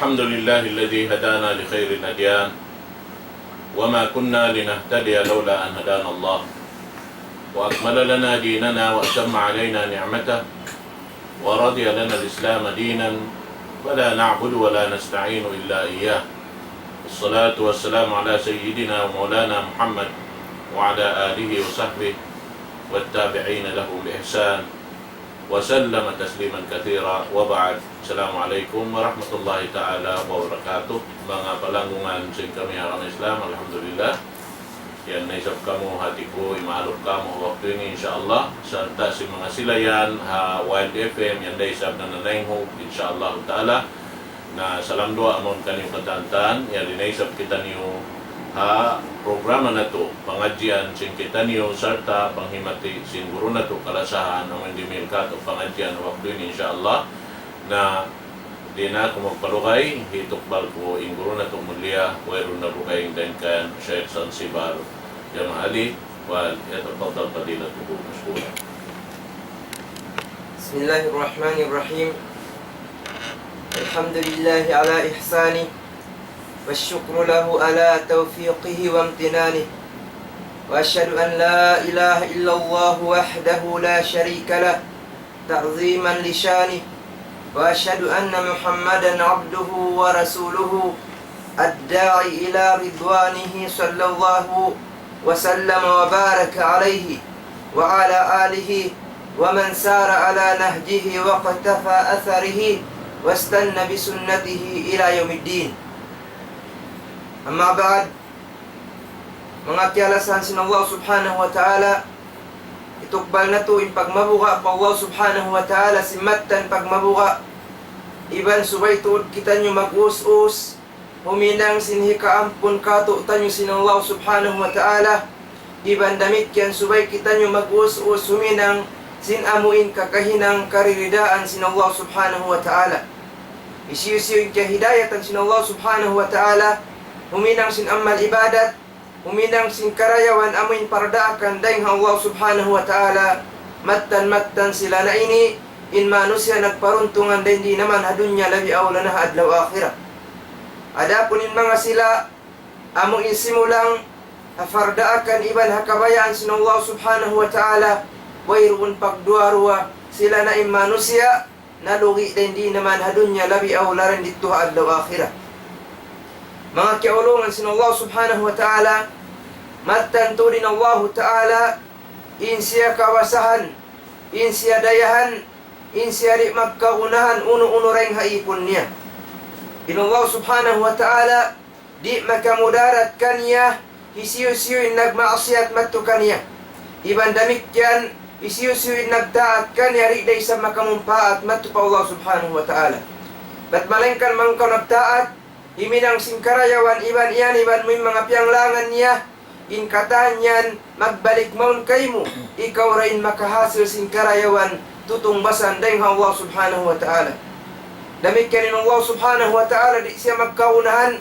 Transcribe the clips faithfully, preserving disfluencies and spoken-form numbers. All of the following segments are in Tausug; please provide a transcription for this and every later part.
الحمد لله الذي هدانا لخير الأديان وما كنا لنهتدي لولا أن هدانا الله وأكمل لنا ديننا وأتم علينا نعمته ورضي لنا الإسلام دينا فلا نعبد ولا نستعين إلا إياه. والصلاة والسلام على سيدنا ومولانا محمد وعلى آله وصحبه والتابعين لهم بإحسان وسلم تسليما كثيرا وبعد. السلام عليكم ورحمة الله تعالى وبركاته. Manga palanggungan sin kami ha agama Islam, alhamdulillah. Yan na isab kamu hati ku, imalum kamu waktu ini, insya Allah. Sarta' sin manga sila yan ha Wild F M, yan da isab nananaynghug, insya Allah ta'ala. Na salam duwaa mawn kaniyu katan-katan, yari na isab kitaniyu ha programa natu', pangadjian sin kitaniyu sarta' panghimati sin guru natu' kalasahan, amun dimihil katu' pangadjian waktu ini, insya Allah. Na di' na aku magpalugay, hitukbal ku in guru natu' mulia, wayruun na bukay in dayn kan Sheikh Zanzibar Jamaa Ali, وليتفضل فضيلته مشكورا. بسم الله الرحمن الرحيم. الحمد لله على إحسانه، والشكر له على توفيقه وامتنانه، وأشهد أن لا إله إلا الله وحده لا شريك له، تعظيما لشانه، وأشهد أن محمدا عبده ورسوله الداعي إلى رضوانه، صلى الله وسلم وبارك عليه وعلى آله ومن سار على نهجه واقتفى أثره واستن بسنته إلى يوم الدين. أما بعد، manga kiyalasahan sin Allah Subhanahu wa Ta'ala, hitukbal natu' in pagmabuga' pa Allah Subhanahu wa Ta'ala sin mattan pagmabuga'. Iban subay tuud kitaniyu mag-us-us huminang sin hikaampun kātu'niyu sin Allah Subhanahu wa Ta'ala. Iban damikkiyan subay kitaniyu mag-us-us huminang sin amuin kakahinang kariridaan sin Allah Subhanahu wa Ta'ala. Hisiyu-siyu in kiyahidayatan sin Allah Subhanahu wa Ta'ala, huminang sin amal ibadat, huminang sin karayawan amuin pardaakan dayn ha Allah Subhanahu wa Ta'ala, mattan-mattan sila na ini, in manusiya' nagparuntungan dayn di naman ha dunya labi awla na ha adlaw akhirat. Adapun in manga sila, amuin simulang ha pardaakan iban ha kabayaan sin Allah Subhanahu wa Ta'ala, wayruun pagduwa-ruwa, sila na in manusiya', nalugi' dayn di naman ha dunya labi awla dayn didtu ha adlaw akhirat. Manga kiyaulungan sin Allah Subhanahu wa Ta'ala, mattan tuud in Allah Ta'ala, in siya kawasahan, in siya dayahan, in siya di' magkaunahan unu-unu dayn ha īpun niya. In Allah Subhanahu wa Ta'ala, di' makamudarat kaniya hisiyu-siyu in nagmaasiyat madtu kaniya. Iban damikkiyan, hisiyu-siyu in nagtaat kaniya, di' da isab makamumpaat madtu pa Allah Subhanahu wa Ta'ala. Bat malaingkan bang kaw nagtaat, himinang sin karayawan iban iyan iban mu in manga piyanglangan niya, in katan yan magbalik mawn kaymu, ikaw da in makahasil sin karayawan tutungbasan dayn ha Allah Subhanahu wa Ta'ala. Damikkiyan in Allah Subhanahu wa Ta'ala di' siya magkaunahan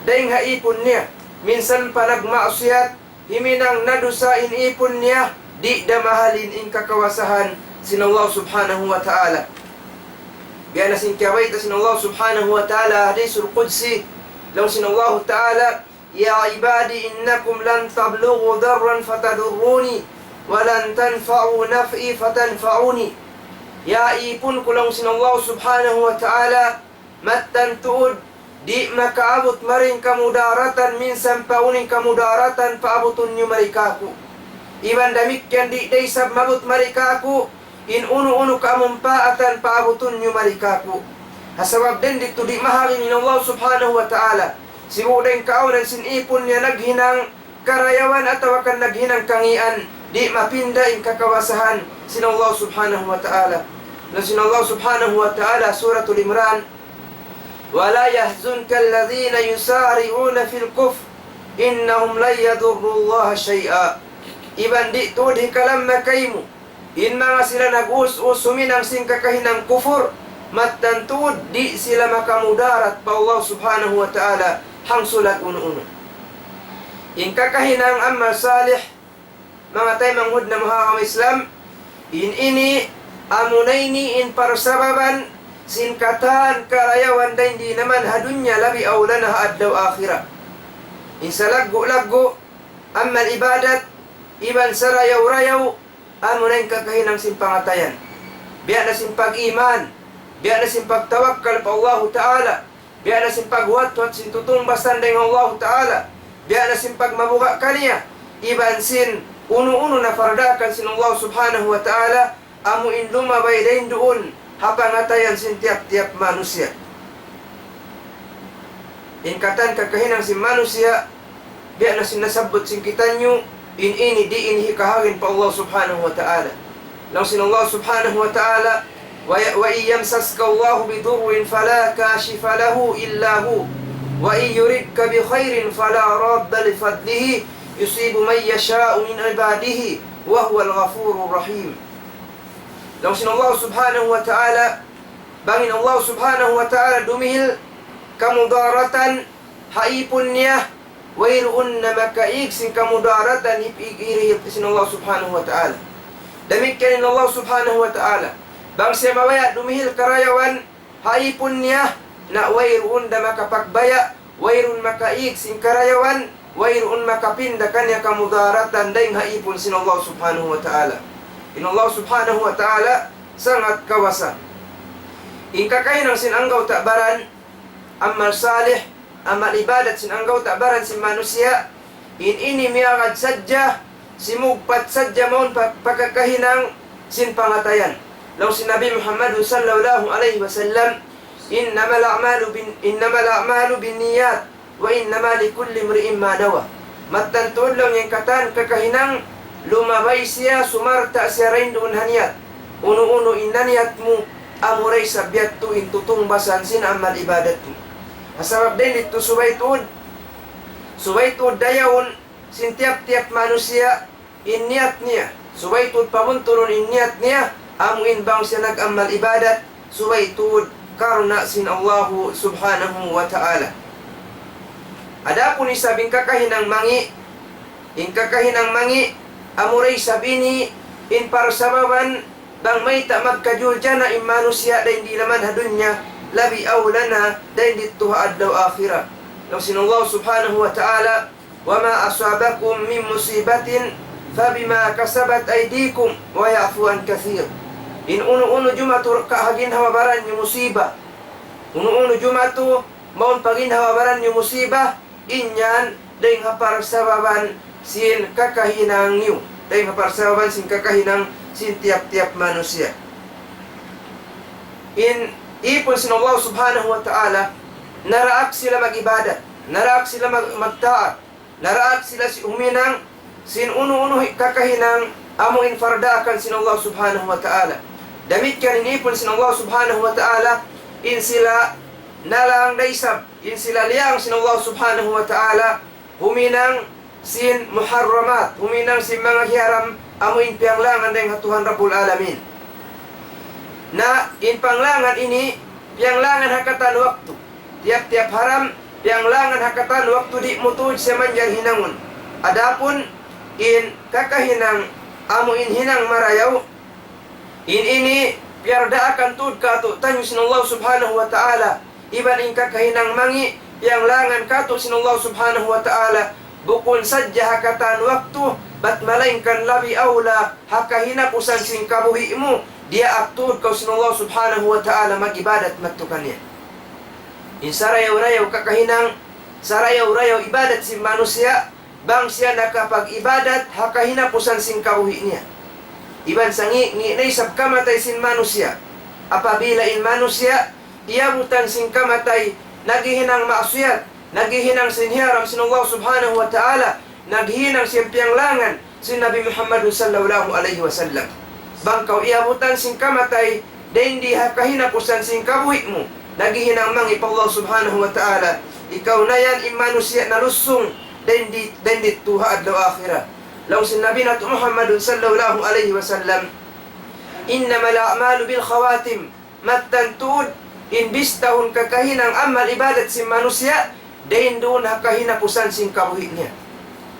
dayn ha īpun niya. Minsan pa nagmaasiyat, himinang nadusa in īpun niya, di' da mahalin in kakawasahan sin Allah Subhanahu wa Ta'ala. Biya' na sin kiyabayta' sin Allah Subhanahu wa Ta'ala, Hadisul Qudsi, laung sin Allah Ta'ala, يا عباد إنكم لن تبلغوا ضرا فتضروني ولن تنفعوا نفعي فتنفعوني. Ya īpun ku, laung sin Allah Subhanahu wa Ta'ala, mattan tuud, di' makaabut mari kamudaratan minsan pa unu in kamudaratan paabutun niyu mari kāku'. Iban damikkiyan di' da isab maabut mari kāku' in unu-unu kamumpaatan paabutun niyu mari kāku'. Ha sabab dayn didtu di' mahalin in Allah Subhanahu wa Ta'ala. Sibu' dayn kaawnan sin īpun niya naghinang karayawan atawa kan naghinang kangīan, di' mapinda in kakawasahan sin Allah Subhanahu wa Ta'ala. Na sin Allah Subhanahu wa Ta'ala, Suratul Imran, ولا يحزنك الذين يسارعون في الكفر إنهم لن يضروا الله شيئا. Iban di' tuud hikalamma kaymu in manga sila nag-us-us huminang sin kakahinang kufur, mattan tuud di' sila makamudarat pa Allah Subhanahu wa Ta'ala hangsulag unu-unu. In kakahinang amal salih, manga taymanghud namu' ha agama Islam, in ini, amuna ini in parsababan sin katan karayawan dayn di naman ha dunya labi awla na ha adlaw akhirat. In salaggu'-laggu' amal ibadat iban sarayaw-rayaw amuna in kakahinang sin pangatayan. Biya' na sin pag-iman, biya' na sin pagtawakkal pa Allahu Ta'ala, biya' na sin paghuwat-huwat sin tutungbasan dayn ha Allahu Ta'ala, biya' na sin pagmabuga' kaniya, iban sin unu-unu na pardaakan sin Allah Subhanahu wa Ta'ala, amu in lumabay dayn duun ha pangatayan sin tiyap-tiyap manusiya'. In katan kakahinang sin manusiya', biya' na sin nasabbut sin kitaniyu, in ini di' ini hikaharin pa Allah Subhanahu wa Ta'ala. Laung sin Allah Subhanahu wa Ta'ala, وَإِنْ يَمْسَسْكَ اللَّهُ بِضُرٍّ فَلَا كَاشِفَ لَهُ إِلَّا هُوَ، وَإِنْ يُرِدْكَ بِخَيْرٍ فَلَا رَادَّ لِفَضْلِهِ، يُصِيبُ مَنْ يَشَاءُ مِنْ عِبَادِهِ، وَهُوَ الْغَفُورُ الرَّحِيمُ. Laung sin Allah Subhanahu wa Ta'ala, bang in Allah Subhanahu wa Ta'ala dumihil kamudaratan ha ipun niya, wayruun na makaīg sin kamudaratan hip-, hip-, hip-, sin Allah Subhanahu wa Ta'ala. Damikkiyan in Allah Subhanahu wa Ta'ala. Bang siya mabaya' dumihil karayawan ha ipun niya, na wayruun na makapagbaya', wayruun makaīg sin karayawan, wayruun makapinda kaniya kamudaratan dayn ha ipun sin Allah Subhanahu wa Ta'ala. In Allah Subhanahu wa Ta'ala sangat kawasa. In kakahinang sin anggawta' baran, amal salih, amal ibadat sin anggawta' baran sin manusiya', in ini miyagad sadja, simugpat sadja mawn pa, pa kakahinang sin pangatayan. Laung sin Nabi Muhammad sallallahu alayhi wasallam, إِنَّمَا الْأَعْمَالُ بِالنِّ-، إِنَّمَا الْأَعْمَالُ بِالنِّيَّاتِ وَإِنَّمَا لِكُلِّ امْرِئٍ مَا نَوَى. Mattan tuud laung in katan kakahinang lumabay siya, sumarta' siya dayn duun ha niyat. Unu-unu in naniyat mu, amura isab yadtu in tutungbasan sin amal ibadat mu. Ha sabab dayn ditu subay tuud, subay tuud dayawun sin tiyap-tiyap manusiya' in niyat niya. Subay tuud pabuntulun in niyat niya, amu in bang siya nag-amal ibadat, subay tuud karna' sin Allahu Subhanahu wa Ta'ala. Adapun isab in kakahinang mangi', in kakahinang mangi', amura isab ini in parsababan bang mayta' magkajuljana in manusiya' dayn di naman ha dunya, labi awla na dayn didtu ha adlaw akhirat. Laung sin Allah Subhanahu wa Ta'ala, وَمَا أَصَابَكُم مِّن مُّصِيبَةٍ فَبِمَا كَسَبَتْ أَيْدِيكُمْ وَيَعْفُو عَن كَثِيرٍ. In unu-unu jumatu ka ha ginhawa-baran niyu musiba, unu-unu jumatu mawn pa ginhawa-baran niyu musiba, in yan dayn ha parsababan sin kakahinang niyu, dayn ha parsababan sin kakahinang sin tiyap-tiyap manusiya'. In ipun sin Allah Subhanahu wa Ta'ala, naraak sila mag-ibadat, naraak sila mag-, magtaat, naraak sila si-, huminang sin unu-unu hi-, kakahinang amu in pardaakan sin Allah Subhanahu wa Ta'ala. Damikkiyan in ipun sin Allah Subhanahu wa Ta'ala, in sila nalang da isab, in sila liyang sin Allah Subhanahu wa Ta'ala, huminang sin muharramat, huminang sin manga hiyaram amu in piyanglangan dayn ha Tuhan Rabbul Alamin. Na in panglangan ini, piyanglangan ha katan waktu. Tiyap-tiyap haram, piyanglangan ha katan waktu di' mu tuud siya manjari hinangun. Adapun in kakahinang amu in hinang marayaw, in ini piyardaakan tuud kātu'niyu sin Allah Subhanahu wa Ta'ala. Iban in kakahinang mangi', piyanglangan kātu' sin Allah Subhanahu wa Ta'ala, bukun sadja ha katan waktu, bat malaingkan labi awla ha kahinapusan sin kabuhi' mu, diyaak tuud kaw sin Allah Subhanahu wa Ta'ala mag-ibadat madtu kaniya. In sarayaw-rayaw kakahinang, sarayaw-rayaw ibadat sin manusiya', bang siya nakapag-ibadat ha kahinapusan sin kabuhi' niya. Iban sangi'-ngi' na isab kamatay sin manusiya'. Apabila in manusiya' iyabutan sin kamatay, naghihinang maksiyat, naghihinang sin hiyaram sin Allah Subhanahu wa Ta'ala, naghihinang sin piyanglangan sin Nabi Muhammad sallallahu alayhi wasallam. Bang kaw iyabutan sin kamatay, dayn di ha kahinapusan sin kabuhi' mu, naghihinang mangi' pa Allah Subhanahu wa Ta'ala, ikaw na yan in manusiya' nalusung dayn di, dayn didtu ha adlaw akhirat. Laung sin Nabi natu' Muhammad sallallahu alayhi wasallam, إِنَّمَا الْأَعْمَالُ بِالْخَوَاتِمِ. Mattan tuud, in bistahun kakahinang amal ibadat sin manusiya', dayn duun ha kahinapusan sin kabuhi' niya.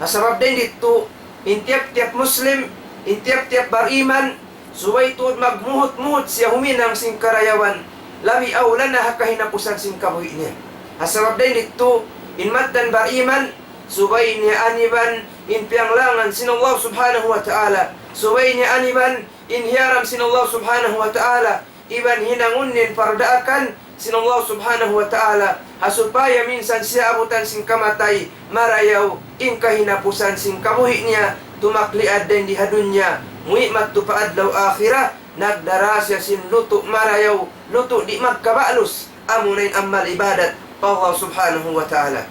Ha sabab dayn didtu, in tiyap-tiyap Muslim, in tiyap-tiyap bariman, subay tuud magmuhut-muhut siya huminang sin karayawan. labi awla na ha kahinapusan sin kabuhi' niya. Ha sabab dayn ditu, in mattan bariman, subay niya aniban in piyanglangan sin Allah Subhanahu wa Ta'ala, subay niya aniban in hiyaram sin Allah Subhanahu wa Ta'ala, iban hinangun niya in pardaakan sin Allah Subhanahu wa Ta'ala, ha supaya minsan siya abutan sin kamatay marayaw in kahinapusan sin kabuhi' niya, tumakliad dayn di ha dunya, muwi' madtu pa adlaw akhirat, nagdara siya sin lutu' marayaw, lutu' di' magkabalus, amuna in amal ibadat pa Allah Subhanahu wa Ta'ala.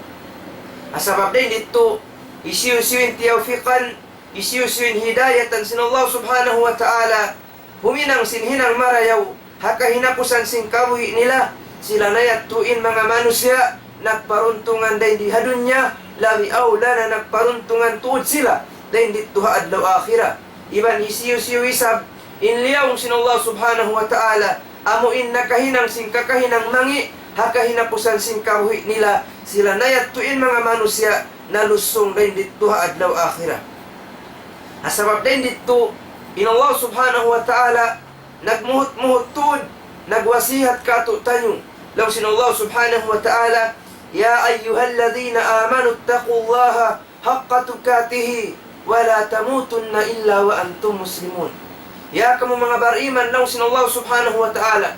Ha sabab dayn ditu, hisiyu-siyu in tiyawfiqan, hisiyu-siyu in hidayatan sin Allah Subhanahu wa Ta'ala, huminang sin hinang marayaw ha kahinapusan sin kabuhi' nila, sila na yadtu in manga manusiya' nagparuntungan dayn di ha dunya, labi awla na nagparuntungan tuud sila dayn ditu ha adlaw akhirat. Iban hisiyu-siyu isab in liyaung sin Allah Subhanahu wa Ta'ala, amu in nakahinang sin kakahinang mangi' ha kahinapusan sin kabuhi' nila, sila na yadtu in manga manusiya' nalusung dayn ditu ha adlaw akhirat. Ha sabab dayn ditu, in Allah Subhanahu wa Ta'ala nagmuhut-muhut tuud, nagwasihat kātu'niyu. Laung sin Allah Subhanahu wa Ta'ala, يا أيها الذين آمنوا اتقوا الله حق تقاته ولا تموتن إلا وأنتم مسلمون. Ya kamu manga bariman, laung sin Allah Subhanahu wa Ta'ala,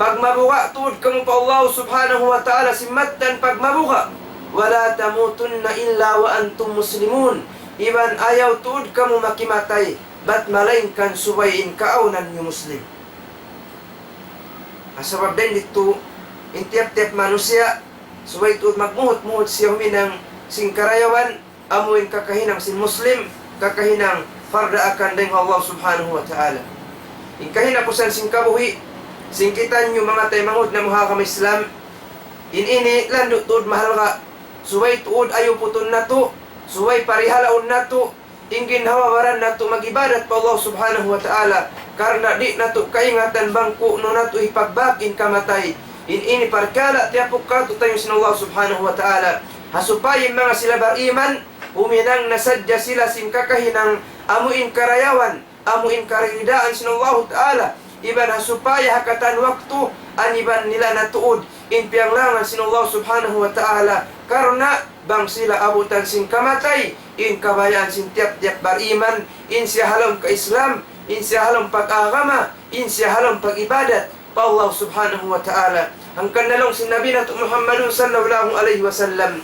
pagmabuga' tuud kamu pa Allah Subhanahu wa Ta'ala sin mattan pagmabuga'. ولا تموتن إلا وأنتم مسلمون. Iban ayaw tuud kamu makimatay, bat malaingkan subay in kaawnan niyu Muslim. Ha sabab dayn ditu, in tiyap-tiyap manusiya', subay tuud magmuhut-muhut siya huminang sin karayawan, amu in kakahinang sin Muslim, kakahinang pardaakan dayn ha Allah Subhanahu wa Ta'ala. In kahinapusan sin kabuhi', sin kitaniyu manga taymanghud namu' ha agama Islam, in ini landu' tuud mahalga', subay tuud ayuputun natu', subay parihalaun natu', in ginhawa-baran natu' mag-ibadat pa Allah Subhanahu wa Ta'ala, karna' di' natu' kaingatan bang ku'nu natu' hipagbak in kamatay. In ini parkala' tiyapuk kātu'niyu sin Allah Subhanahu wa Ta'ala. Ha supaya in manga sila bariman, huminang na sadja sila sin kakahinang amu in karayawan, amu in kariridaan sin Allahu Ta'ala. Iban ha supaya ha katan waktu, aniban nila na tuud in piyanglangan sin Allah Subhanahu wa Ta'ala. Karna' bang sila abutan sin kamatay, in kabayaan sin tiyap-tiyap bariman, in siya ha lawm ka-Islam, in siya ha lawm pag-agama, in siya ha lawm pag-ibadat pa Allah Subhanahu wa Ta'ala. Hangkan na laung sin Nabi natu' Muhammadun sallallahu alayhi wasallam,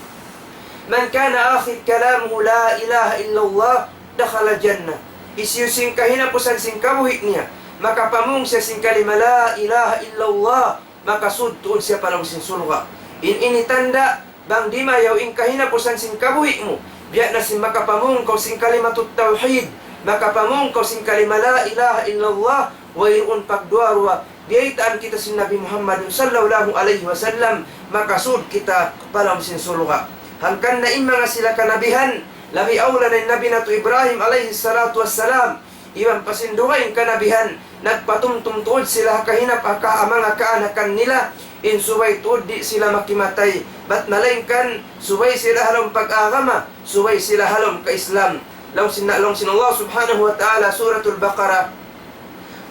من كان آخر كلامه لا إله إلا الله دخل الجنة. Hisiyu-siyu in kahinapusan sin kabuhi' niya, makapamung siya sin kalima la ilaha illallah, makasud tuud siya pa lawm sin surga'. In ini tanda', bang dimayaw in kahinapusan sin kabuhi' mu, biya' na sin makapamung kaw sin kalimatut tawhid, makapamung kaw sin kalima la ilaha illallah, wayruun pagduwa-ruwa, biyaytaan kita sin Nabi Muhammadun sallallahu alayhi wasallam, makasud kita pa lawm sin surga'. Hangkan na in manga sila kanabihan, labi awla na in Nabi natu' Ibrahim alayhi salatu wassalam, iban pa sin dugaing kanabihan, nagpatumtum tuud sila ha kahinap ha ka-, manga kaanakan nila, in subay tuud di' sila makimatay, bat malaingkan subay sila ha lawm pag-agama, subay sila ha lawm ka-Islam. Laung sin, laung sin Allah Subhanahu wa Ta'ala, Suratul Baqarah,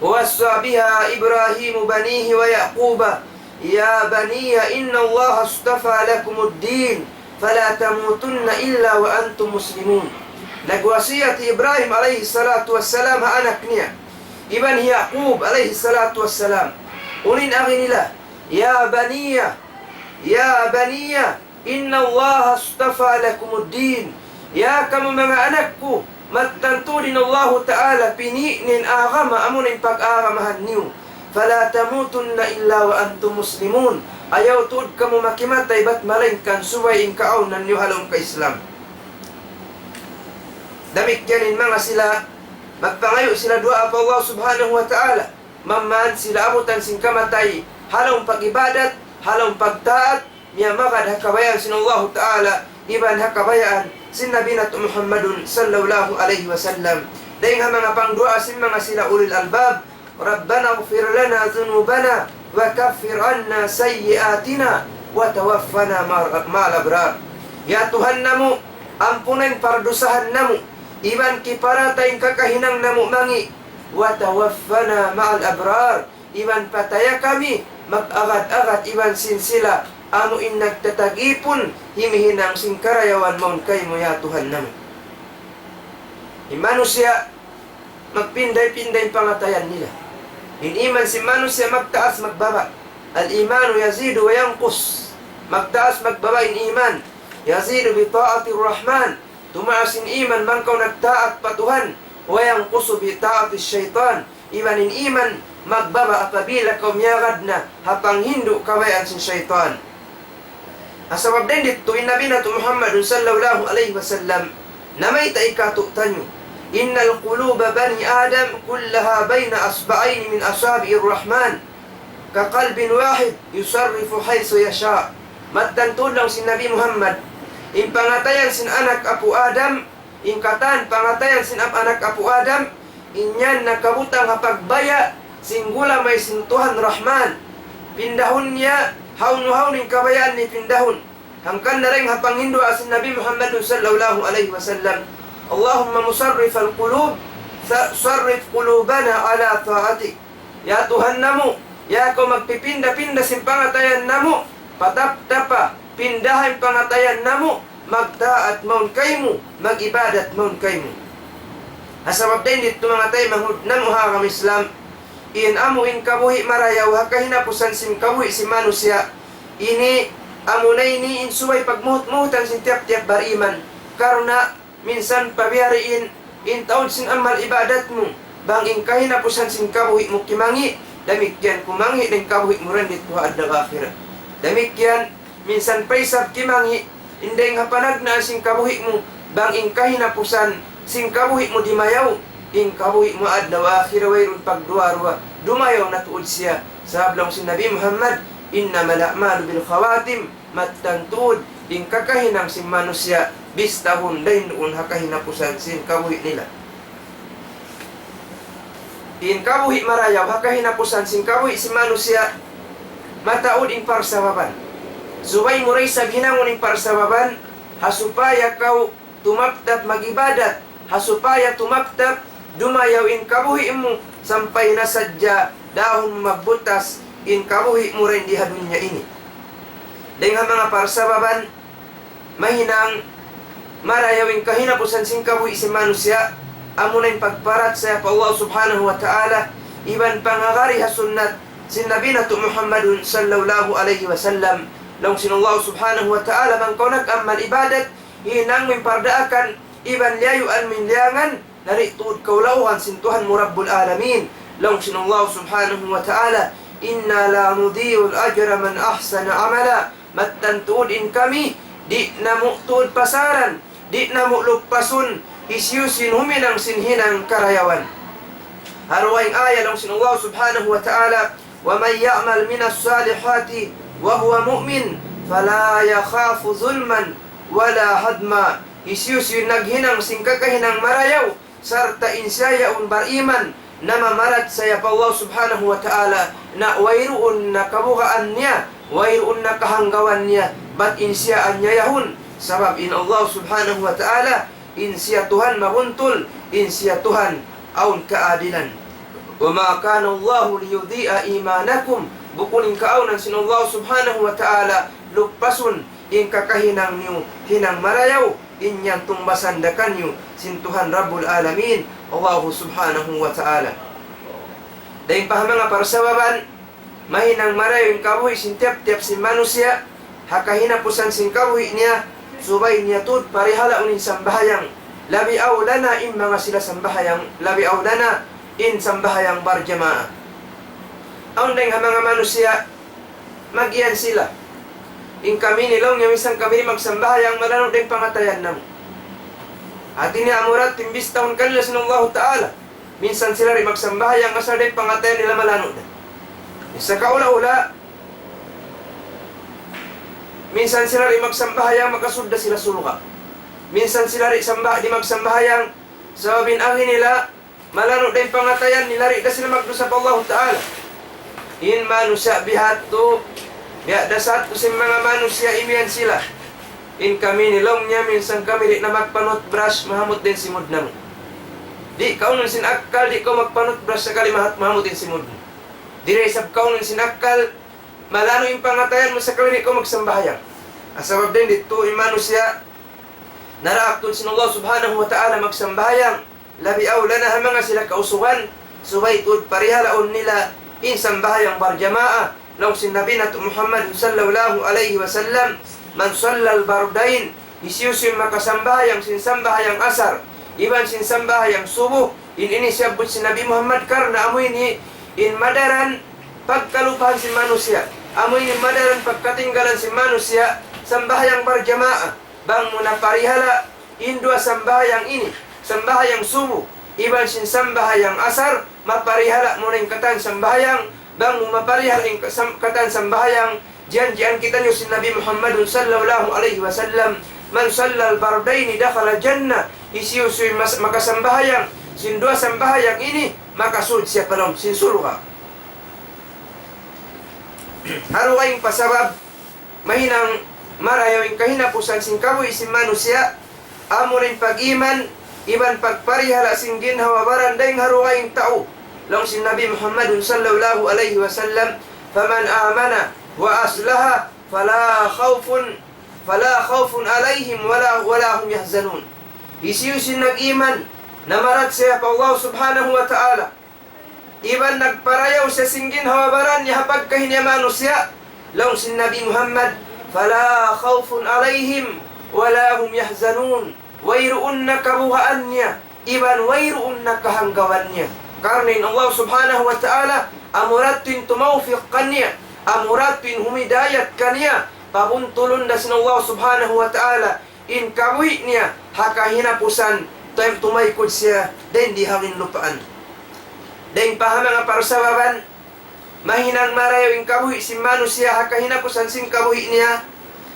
ووصى بها إبراهيم بنيه ويعقوب يا بني إن الله اصطفى لكم الدين فلا تموتن إلا وأنتم مسلمون. Nagwasiyat hi Ibrahim alayhi salatu wassalam ha anak niya, iban hi Yaqub alayhi salatu wassalam. Unu in agi nila, يا بني، يا بني إن الله اصطفى لكم الدين. Ya kamu manga anak ku, mattan tuud in Allahu Ta'ala pini' niya in agama, amuna in pag-agamahan niyu. فلا تموتن إلا وأنتم مسلمون. Ayaw tuud kamu makimatay bat malaingkan subay in kaawnan niyu ha lawm ka-Islam. Damikkiyan in manga sila, magpangayu' sila duwaa pa Allah Subhanahu wa Ta'ala, mamman sila abutan sin kamatay ha lawm pag-ibadat, ha lawm pagtaat, miyamagad ha kabayaan sin Allahu Ta'ala, iban ha kabayaan sin Nabi natu' Muhammadun sallallahu alayhi wasallam. Dayng ha manga pangduwaa sin manga sila ulil albab, ربنا اغفر لنا ذنوبنا وكفر عنا سيئاتنا وتوفنا مع، مع الأبرار. Ya Tuhan namu', ampuna in pardusahan namu', iban kiparata in kakahinang namu' mangi', وتوفنا مع الأبرار, iban pataya kami mag-agad-agad iban sin sila amu in nagtatagipun himihinang sin karayawan mawn kaymu ya Tuhan namu'. In manusiya' magpinday-pinday in pangatayan nila. In iman sin manusiya' magtaas magbaba'. الإيمان يزيد وينقص. Magtaas magbaba' in iman. يزيد بطاعة الرحمن. Tumaas in iman bang kaw nagtaat pa Tuhan. وينقص بطاعة الشيطان. Iban in iman magbaba' apabila kaw miyagad na ha panghindu' kabayaan sin saytan. Ha sabab dayn didtu in Nabi natu' Muhammadun sallallahu alayhi wasallam namayta' katu'taniyu, إن قلوب بني آدم كلها بين أصبعين من أصابع الرحمن كقلب واحد يصرف حيث يشاء. Mattan tuud laung sin Nabi Muhammad, in pangatayan sin anak apu' Adam, in katan pangatayan sin ap-, anak apu' Adam, in yan nakabutang ha pagbaya' sin gulamay sin Tuhan Rahman. Pindahun niya hawnu-hawnu in kabayaan niya pindahun. Hangkan na dayn ha panghindu' sin Nabi Muhammad sallallahu alayhi wasallam, اللهم مصرف القلوب، ص-، صرف قلوبنا على طاعتك. Ya Tuhan namu', ya kaw magpipinda-pinda sin pangatayan namu', pataptapa, pindaha in pangatayan namu', magtaat mawn kaymu, mag-ibadat mawn kaymu. Ha sabab dayn didtu manga taymanghud namu' ha agama Islam, in amu in kabuhi' marayaw ha kahinapusan sin kabuhi' sin manusiya', ini amuna ini in subay pagmuhut-muhutan sin tiyap-tiyap bariman. Karna' minsan pa biya' diin in taud sin amal ibadat mu, bang in kahinapusan sin kabuhi' mu kimangi', damikkiyan kumangi' da in kabuhi' mu dayn didtu ha adlaw akhirat. Damikkiyan minsan pa isab kimangi', in dayng ha panagnaan sin kabuhi' mu, bang in kahinapusan sin kabuhi' mu dimayaw, in kabuhi' mu adlaw akhirat wayruun pagduwa-ruwa, dumayaw na tuud siya. Sabab laung sin Nabi Muhammad, إنما الأعمال بالخواتيم. Mattan tuud in kakahinang sin manusiya' bistahun dayn duun ha kahinapusan sin kabuhi' nila. In kabuhi' marayaw ha kahinapusan sin kabuhi' sin manusiya', mataud in parsababan. Subay mu da isab hinangun in parsababan, ha supaya kaw tumaptap mag-ibadat, ha supaya tumaptap dumayaw in kabuhi' mu, sampay na sadja dahun mu magbutas in kabuhi' mu dayn di ha dunya ini. Dayng ha manga parsababan, mahinang marayaw in kahinapusan sin kabuhi' sin manusiya', amuna in pagparachaya pa Allah Subhanahu wa Ta'ala, iban pangagari ha sunnat sin Nabi natu' Muhammadun sallallahu alayhi wasallam. Laung sin Allah Subhanahu wa Ta'ala, bang kaw nag-amal ibadat, hinang mu in pardaakan, iban liyayuan mu in liyangan, na di' tuud kaw lauhan sin Tuhan mu Rabbul Alamin. Laung sin Allah Subhanahu wa Ta'ala, إنا لا نضيع أجر من أحسن عملا. Mattan tuud in kami, di' namu' tuud pasaran, di' namu' luppasun, hisiyu-siyu in huminang sin hinang karayawan. Ha dugaing ayat laung sin Allah Subhanahu wa Ta'ala, ومن يعمل من الصالحات وهو مؤمن فلا يخاف ظلما ولا هضما. Hisiyu-siyu in naghinang sin kakahinang marayaw, sarta' in siya yaun bariman, namamarachaya pa Allah Subhanahu wa Ta'ala, na wayruun na kabugaan niya, wayruun na kahanggawan niya, bat in siya anyayahun, sabab in Allah Subhanahu wa Ta'ala, in siya Tuhan mabuntul, in siya Tuhan awn kaadilan. وما كان الله ليضيع إيمانكم. Bukun in kaawnan sin Allah Subhanahu wa Ta'ala luppasun in kakahinang niyu hinang marayaw, in yan tungbasan da kaniyu sin Tuhan Rabbul Alamin, Allahu Subhanahu wa Ta'ala. Dayng pa ha manga parsababan, mahinang marayaw in kabuhi' sin tiyap-tiyap sin manusiya', ha kahinapusan sin kabuhi' niya, subay niya tuud parihalaun in sambahayang. Labi awla na in manga sila sambahayang, labi awla na in sambahayang barjamaa. Awn dayng ha manga manusiya', mag-iyan sila. In kami ini laung niya minsan kami di' magsambahayang malanu' da in pangatayan namu'. Hati niya amu ra timbis tahun kanila sin Allahu Ta'ala. Minsan sila di' magsambahayang asal da in pangatayan nila malanu' da. Sa' kaula-ula, minsan sila di' magsambahayang makasud da sila surga'. Minsan sila di' samba-, di' magsambahayang sabab in agi nila malanu' da in pangatayan nila, di' da sila magdusa pa Allahu Ta'ala. In manusiya' bihadtu, biya' da sadtu sin manga manusiya' imiyan sila. In kami ini laung niya minsan kami di' na magpa-toothbrush, mahamut da in simud namu'. Di' kaunun sin akkal, di' kaw magpa-toothbrush sakali mahat-, mahamut in simud mu. Di' da isab kaunun sin akkal, Malanu in pangatayan mu sakali di' kaw magsambahayang. Sabab dayn ditu in manusiya' naraak tuud sin Allah Subhanahu wa Ta'ala magsambahayang. Labi awla na ha manga sila kausugan, subay tuud parihalaun nila in sambahayang barjamaa. Laung sin Nabi natu' Muhammad sallallahu alayhi wasallam, من صلى البردين, hisiyu-siyu in makasambahayang sin sambahayang asar, iban sin sambahayang subuh. In ini siyabbut sin Nabi Muhammad karna' amu ini in madaran pagkalupahan sin manusiya'. Amu ini madaran pagkatinggalan sin manusiya', sambahayang barjamaa. Bang mu na parihala' in duwa sambahayang ini, sambahayang subuh, iban sin sambahayang asar, maparihala' mu na in katan sambahayang. Bang mu maparihala' in kasam-, katan sambahayang, janjian kitaniyu sin Nabi Muhammadun sallallahu alayhi wasallam, من صلى البردين دخل الجنة, hisiyu-siyu in mas-, makasambahayang sin duwa sambahayang ini, makasud siya pa lawm sin surga'. Ha dugaing pa sabab mahinang marayaw in kahinapusan sin kabuhi' sin manusiya', amu in pag-iman, iban pagparihala' sin ginhawa-baran dayn ha dugaing tau. Laung sin Nabi Muhammadun sallallahu alayhi wasallam, فمن آمن وأصلح فلا خوف، فلا خوف عليهم ولا، ولا هم يحزنون. Hisiyu-siyu in nag-iman, namarachaya pa Allah Subhanahu wa Ta'ala, iban nagparayaw siya sin ginhawa-baran niya ha pagkahi niya manusiya', laung sin Nabi Muhammad, فلا خوف عليهم ولا هم يحزنون. Wayruun na kabugaan niya, iban wayruun na kahanggawan niya. Karna' in Allah Subhanahu wa Ta'ala, amura tuud in tumawfik kaniya, amura tuud in humidayat kaniya, pabuntulun da sin Allah Subhanahu wa Ta'ala in kabuhi' niya ha kahinapusan, tu-, tumaykud siya dayn di ha lupaan. Dayn pa ha manga parsababan, mahinang marayaw in kabuhi' sin manusiya' ha kahinapusan sin kabuhi' niya,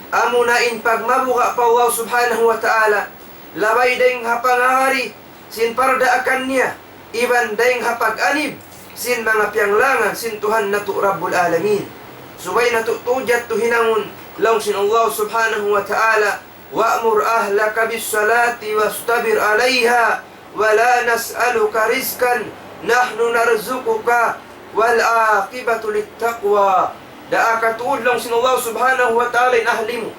amuna in pagmabuga' pa Allah Subhanahu wa Ta'ala, labay dayn ha pangagad sin pardaakan niya, iban dayn ha pag-anib sin manga piyanglangan sin Tuhan natu' Rabbul Alamin. Subay natu' tuud yadtu hinangun, laung sin Allah Subhanahu wa Ta'ala, وأمر أهلك بالصلاة واصطبر عليها ولا نسألك رزقا نحن نرزقك والعاقبة للتقوى. Daaka tuud, laung sin Allah Subhanahu wa Ta'ala, in ahli mu,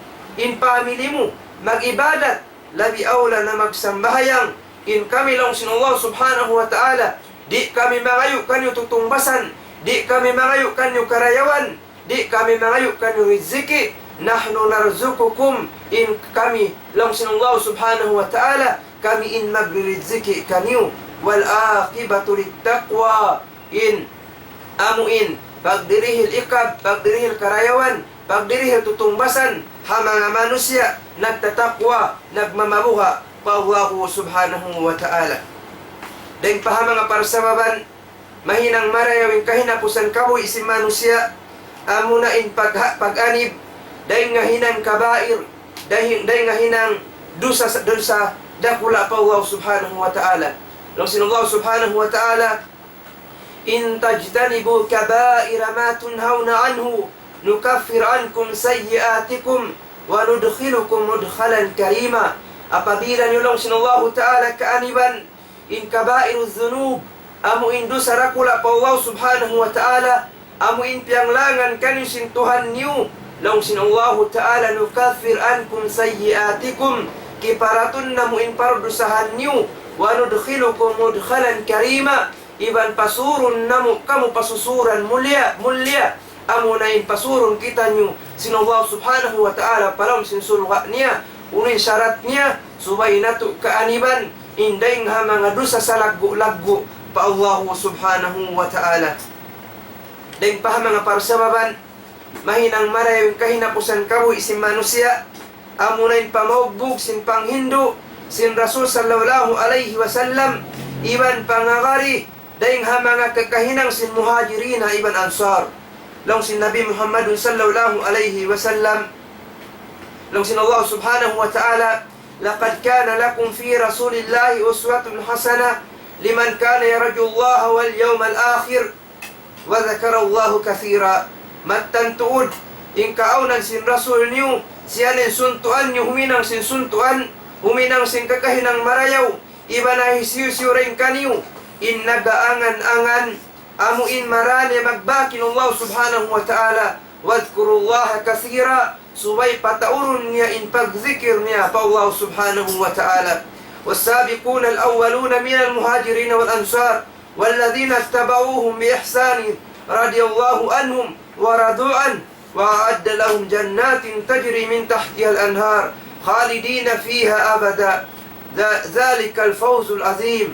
in pamili mu, mag-ibadat, labi awla na magsambahayang. In kami, laung sin Allah Subhanahu wa Ta'ala, di' kami mangayu' kaniyu tutungbasan, di' kami mangayu' kaniyu karayawan, di' kami mangayu' kaniyu riziki. نحن نرزقكم, in kami, laung sin Allah Subhanahu wa Ta'ala, kami in magririziki kaniyu. والعاقبة للتقوى, in amu in pagdirihil ikab, pagdirihil karayawan, pagdirihil tutungbasan ha manga manusiya' nagtatakwa, nagmamabuga' pa Allahu Subhanahu wa Ta'ala. Dayn pa ha manga parsababan, mahinang marayaw in kahinapusan kabuhi' sin manusiya', amuna in pagha-, pag-anib dayn ha hinang kabair, dayn, dayn ha hinang dusa, dusa dakula' pa Allah Subhanahu wa Ta'ala. Laung sin Allah Subhanahu wa Ta'ala, إن تجتنبوا كبائر ما تنهون عنه نكفر عنكم سيئاتكم وندخلكم مدخلا كريما. Apabila niyu, laung sin Allahu Ta'ala, kaaniban in kabairudh dhunub, amu in dusa dakula' pa Allah Subhanahu wa Ta'ala, amu in piyanglangan kaniyu sin Tuhan niyu, laung sin Allahu Ta'ala, نكفر عنكم سيئاتكم, kiparatun namu' in pardusahan niyu, وندخلكم مدخلا كريما, iban pasurun namu' kamu pasusuran mulia, mulia. Amuna in pasurun kitaniyu sin Allah Subhanahu wa Ta'ala pa lawm sin surga' niya. Unu in sarat niya? Subay natu' kaaniban in dayn ha manga dusa salaggu'-laggu' pa Allah Subhanahu wa Ta'ala. Dayn pa ha manga parsababan, mahinang marayaw in kahinapusan kabuhi' sin manusiya', amuna in pamaugbug sin panghindu' sin Rasul sallallahu alayhi wasallam, iban pangagad dayn ha manga kakahinang sin Muhajirina iban Ansar. Laung sin Nabi Muhammadun sallallahu alayhi wasallam, laung sin Allah Subhanahu wa Ta'ala, لقد كان لكم في رسول الله أسوة حسنة لمن كان يرجو الله واليوم الآخر وذكر الله كثيرا. Mattan tuud, in kaawnan sin Rasul niyu, siya in suntuan niyu, huminang sin suntuan, huminang sin kakahinang marayaw, iban ha hisiyu-siyu dayn kaniyu in nag-aangan-angan, amu in marā niya magbak in Allah Subhanahu wa Ta'ala, واذكروا الله كثيرا, subay pataurun niya in pagzikir niya pa Allah subhanahu wa ta'ala. والسابقون الأولون من المهاجرين والأنصار والذين اتبعوهم بإحسان رضي الله عنهم ورضوا عنه وأعد لهم جنات تجري من تحتها الأنهار خالدين فيها أبدا ذ-، ذلك الفوز العظيم.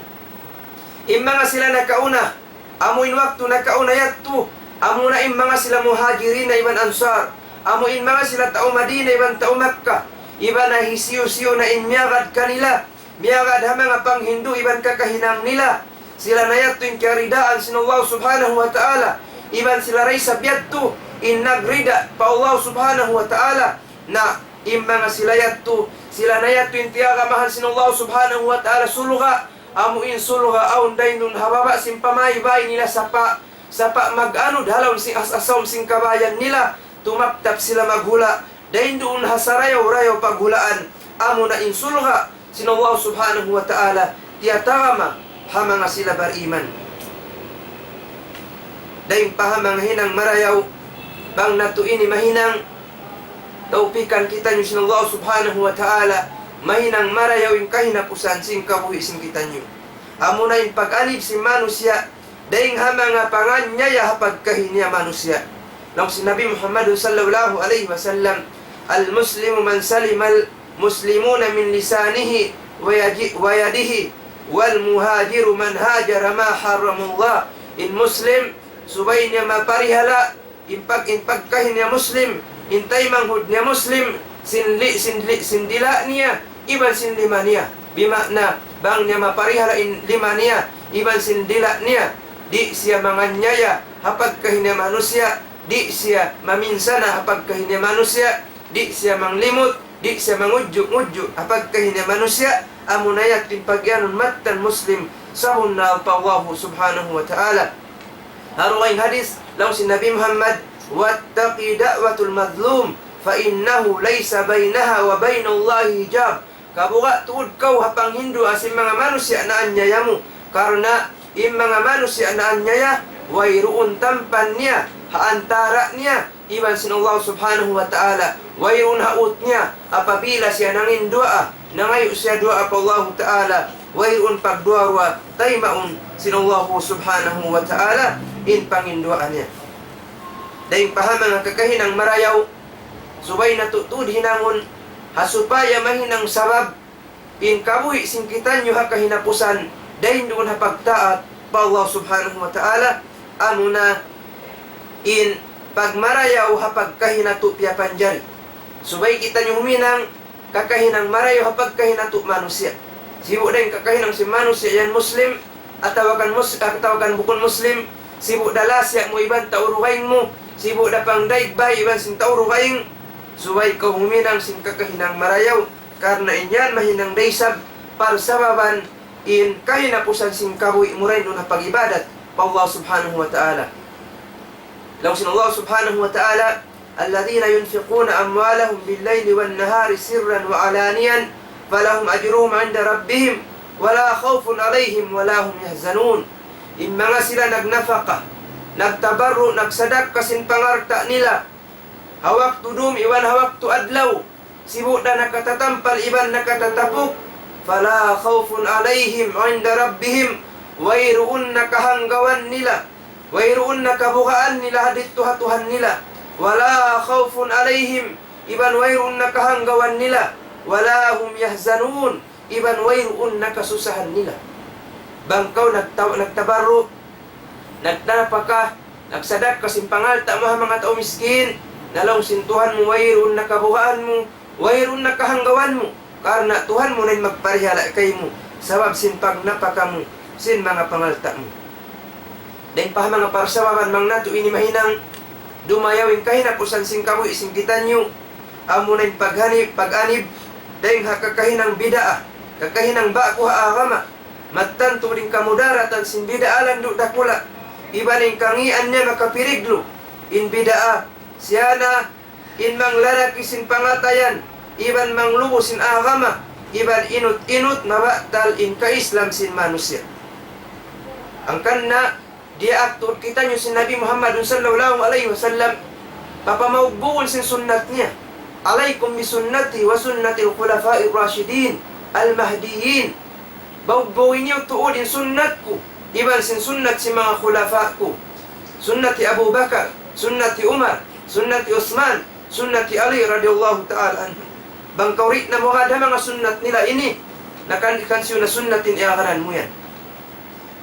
In manga sila nakauna, amu in waktu nakauna yadtu, amuna in manga sila Muhajirin iban Ansar, amu in manga sila tau Madina iban tau Makkah, iban na hisiyu-siyu na in miyagad kanila, miyagad ha manga panghindu' iban kakahinang nila. Sila na yadtu in kiyaridaan sin Allah subhanahu wa ta'ala, iban sila da isab yadtu in nagrida pa Allah subhanahu wa ta'ala. Na in manga sila yadtu, sila na yadtu in tiyagamahan sin Allah subhanahu wa ta'ala surga', amu in surga' awn dayn duun ha baba' sin pamaybay nila sapa', sapa' mag-anud ha lawm sin as-, ha sawm sin kabayan nila, tumaptap sila maghula', dayn duun ha sarayaw-rayaw paghulaan, amuna in surga' sin Allah subhanahu wa ta'ala, tiyatagama ha manga sila bariman. Dayn pa ha manga hinang marayaw, bang natu' ini mahinang, tawpikan kitaniyu sin Allah subhanahu wa ta'ala, mahinang marayaw in kahinapusan sin kabuhi' sin kitaniyu. Amuna in pag-anib sin manusiya', dayn ha manga panganyaya ha pagkahi niya manusiya'. Laung sin Nabi Muhammad sallallahu alayhi wasallam, المسلم من سلم المسلمون من لسانه ويج-، ويده، والمهاجر من هاجر ما حرم الله. In Muslim, subay niya maparihala', in pag-, in pagkahi niya Muslim, in taymanghud niya Muslim, sin li-, sin li-, sin dila' niya, iban sin lima niya. Bima'na, bang niya maparihala' in lima niya, iban sin dila' niya, di' siya manganyaya ha pagkahi niya manusiya', di' siya maminsana ha pagkahi niya manusiya', di' siya manglimut, di' siya mangudju'-ngudju' ha pagkahi niya manusiya', amuna yadtu in pagiyanun mattan Muslim, sabunnal pa Allahu subhanahu wa ta'ala. Ha dugaing hadith, laung sin Nabi Muhammad, واتق دعوة المظلوم فإنه ليس بينها وبين الله حجاب. Kabuga' tuud kaw ha panghindu' sin manga manusiya' naanyaya mu, karna' in manga manusiya' naanyaya, wayruun tampan niya ha antara' niya iban sin Allah subhanahu wa ta'ala, wayruun ha ut niya apabila siya nangayu' duwaa, nangayu' siya duwaa pa Allah ta'ala, wayruun pagduwa-ruwa, taymaun sin Allah subhanahu wa ta'ala in pangayu' duwaa niya. Dayn pa ha manga kakahinang marayaw, subay natu' tuud hinangun, ha supaya mahinang sabab in kabuhi' sin kitaniyu ha kahinapusan, dayn duun ha pagtaat pa Allah subhanahu wa ta'ala, amuna in pagmarayaw ha pagkahi natu' piyapanjari. Subay kitaniyu huminang kakahinang marayaw ha pagkahi natu' manusiya'. Sibu' da in kakahinang sin manusiya' yan Muslim, atawa kan mus-, atawa kan bukun Muslim, sibu' da lasiya' mu iban tau dugaing mu, sibu' da pangdaig bay iban sin tau dugaing, subay kaw huminang sin kakahinang marayaw, karna' in yan mahinang da isab parsababan in kahinapusan sin kabuhi' mu dayn duun ha pag-ibadat pa Allah subhanahu wa ta'ala. Laung sin Allah subhanahu wa ta'ala, الذين ينفقون أموالهم بالليل والنهار سرا وعلانية فلهم أجرهم عند ربهم ولا خوف عليهم ولا هم يحزنون. In manga sila nagnapaka, nagtabarru', nagsadakka sin pangalta' nila, ha waktu dum iban ha waktu adlaw, sibu' da nakatatampal iban nakatatapuk, فلا خوف عليهم عند ربهم, wayruun na kahanggawan nila, wayruun na kabugaan nila ha didtu ha Tuhan nila, ولا خوف عليهم, iban wayruun na kahanggawan nila, ولا هم يحزنون, iban wayruun na kasusahan nila. Bang kaw nagta-, nagtabarru', nagnapaka, nagsadakka sin pangalta' mu ha manga tau miskin, na laung sin Tuhan mu wayruun na kabugaan mu, wayruun na kahanggawan mu, karna' Tuhan mu na in magparihala' kaymu, sabab sin pagnapaka mu sin manga pangalta' mu. Dayn pa ha manga parsababan bang natu' ini mahinang, dumayaw in kahinapusan sin kabuhi' sin kitaniyu, amuna in paghanib, pag-anib, dayn ha kakahinang bid'ah, kakahinang ba'gu ha agama, mattan tuud in kamudaratan sin bid'ah landu' dakula', iban in kangīan niya makapiriglu, in bid'ah, siya na in manglalaki sin pangatayan, iban manglubu sin agama, iban inut-inut mabatal in ka-Islam sin manusiya'. Hangkan na, diyaak tuud kitaniyu sin Nabi Muhammad sallallahu alayhi wasallam, Papamaugbuun sin sunnat niya. عليكم بسنتي وسنة الخلفاء الراشدين المهديين. Baugbuun niyu tuud in sunnat ku, iban sin sunnat sin manga khulafa ku. Sunnati Abu Bakar, sunnati Umar, sunnati Usman, sunnati Ali radiyallahu ta'ala anhu. Bang kaw di' na murad ha manga sunnat nila ini, na kan, kan siyu na sunnat in iyagaran mu yan.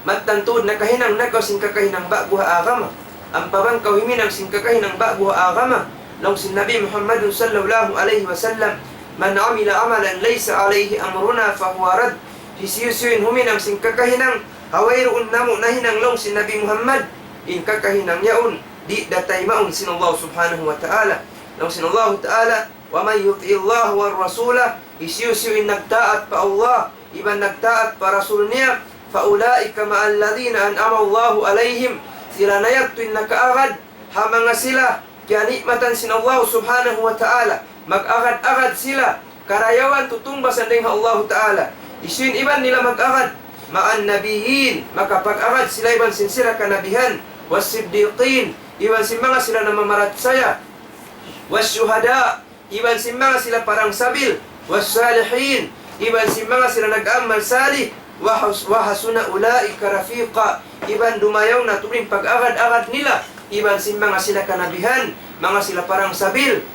Mattan tuud nakahinang na kaw sin kakahinang ba'gu ha agama. Ampa bang kaw himinang sin kakahinang ba'gu ha agama, laung sin Nabi Muhammad sallallahu alayhi wasallam, من عمل عملا ليس عليه أمرنا فهو رد. Hisiyu-siyu in huminang sin kakahinang ha wayruun namu' nahinang, laung sin Nabi Muhammad, in kakahinang yaun di' da taymaun sin Allah subhanahu wa ta'ala. Laung sin Allah ta'ala, ومن يطع الله والرسول, hisiyu-siyu in nagtaat pa Allah, iban nagtaat pa Rasul niya, فأولئك مع الذين أنعم الله عليهم, sila na yadtu in nakaagad ha manga sila piyani'matan sin Allah subhanahu wa ta'ala, mag-agad-agad sila karayawan tutungbasan dayn ha Allah ta'ala. Hisiyu in iban nila mag-agad? مع النبيين, makapag-agad sila iban sin sila kanabihan, والصديقين, iban sin manga sila namamarachaya, والشهداء, iban sin manga sila parang sabil, والصالحين, iban sin manga sila nag-amal salih, وحس-, وحسن أولئك رفيقا, iban dumayaw na tuud in pag-agad-agad nila, iban sin manga sila kanabihan, manga sila parang sabil.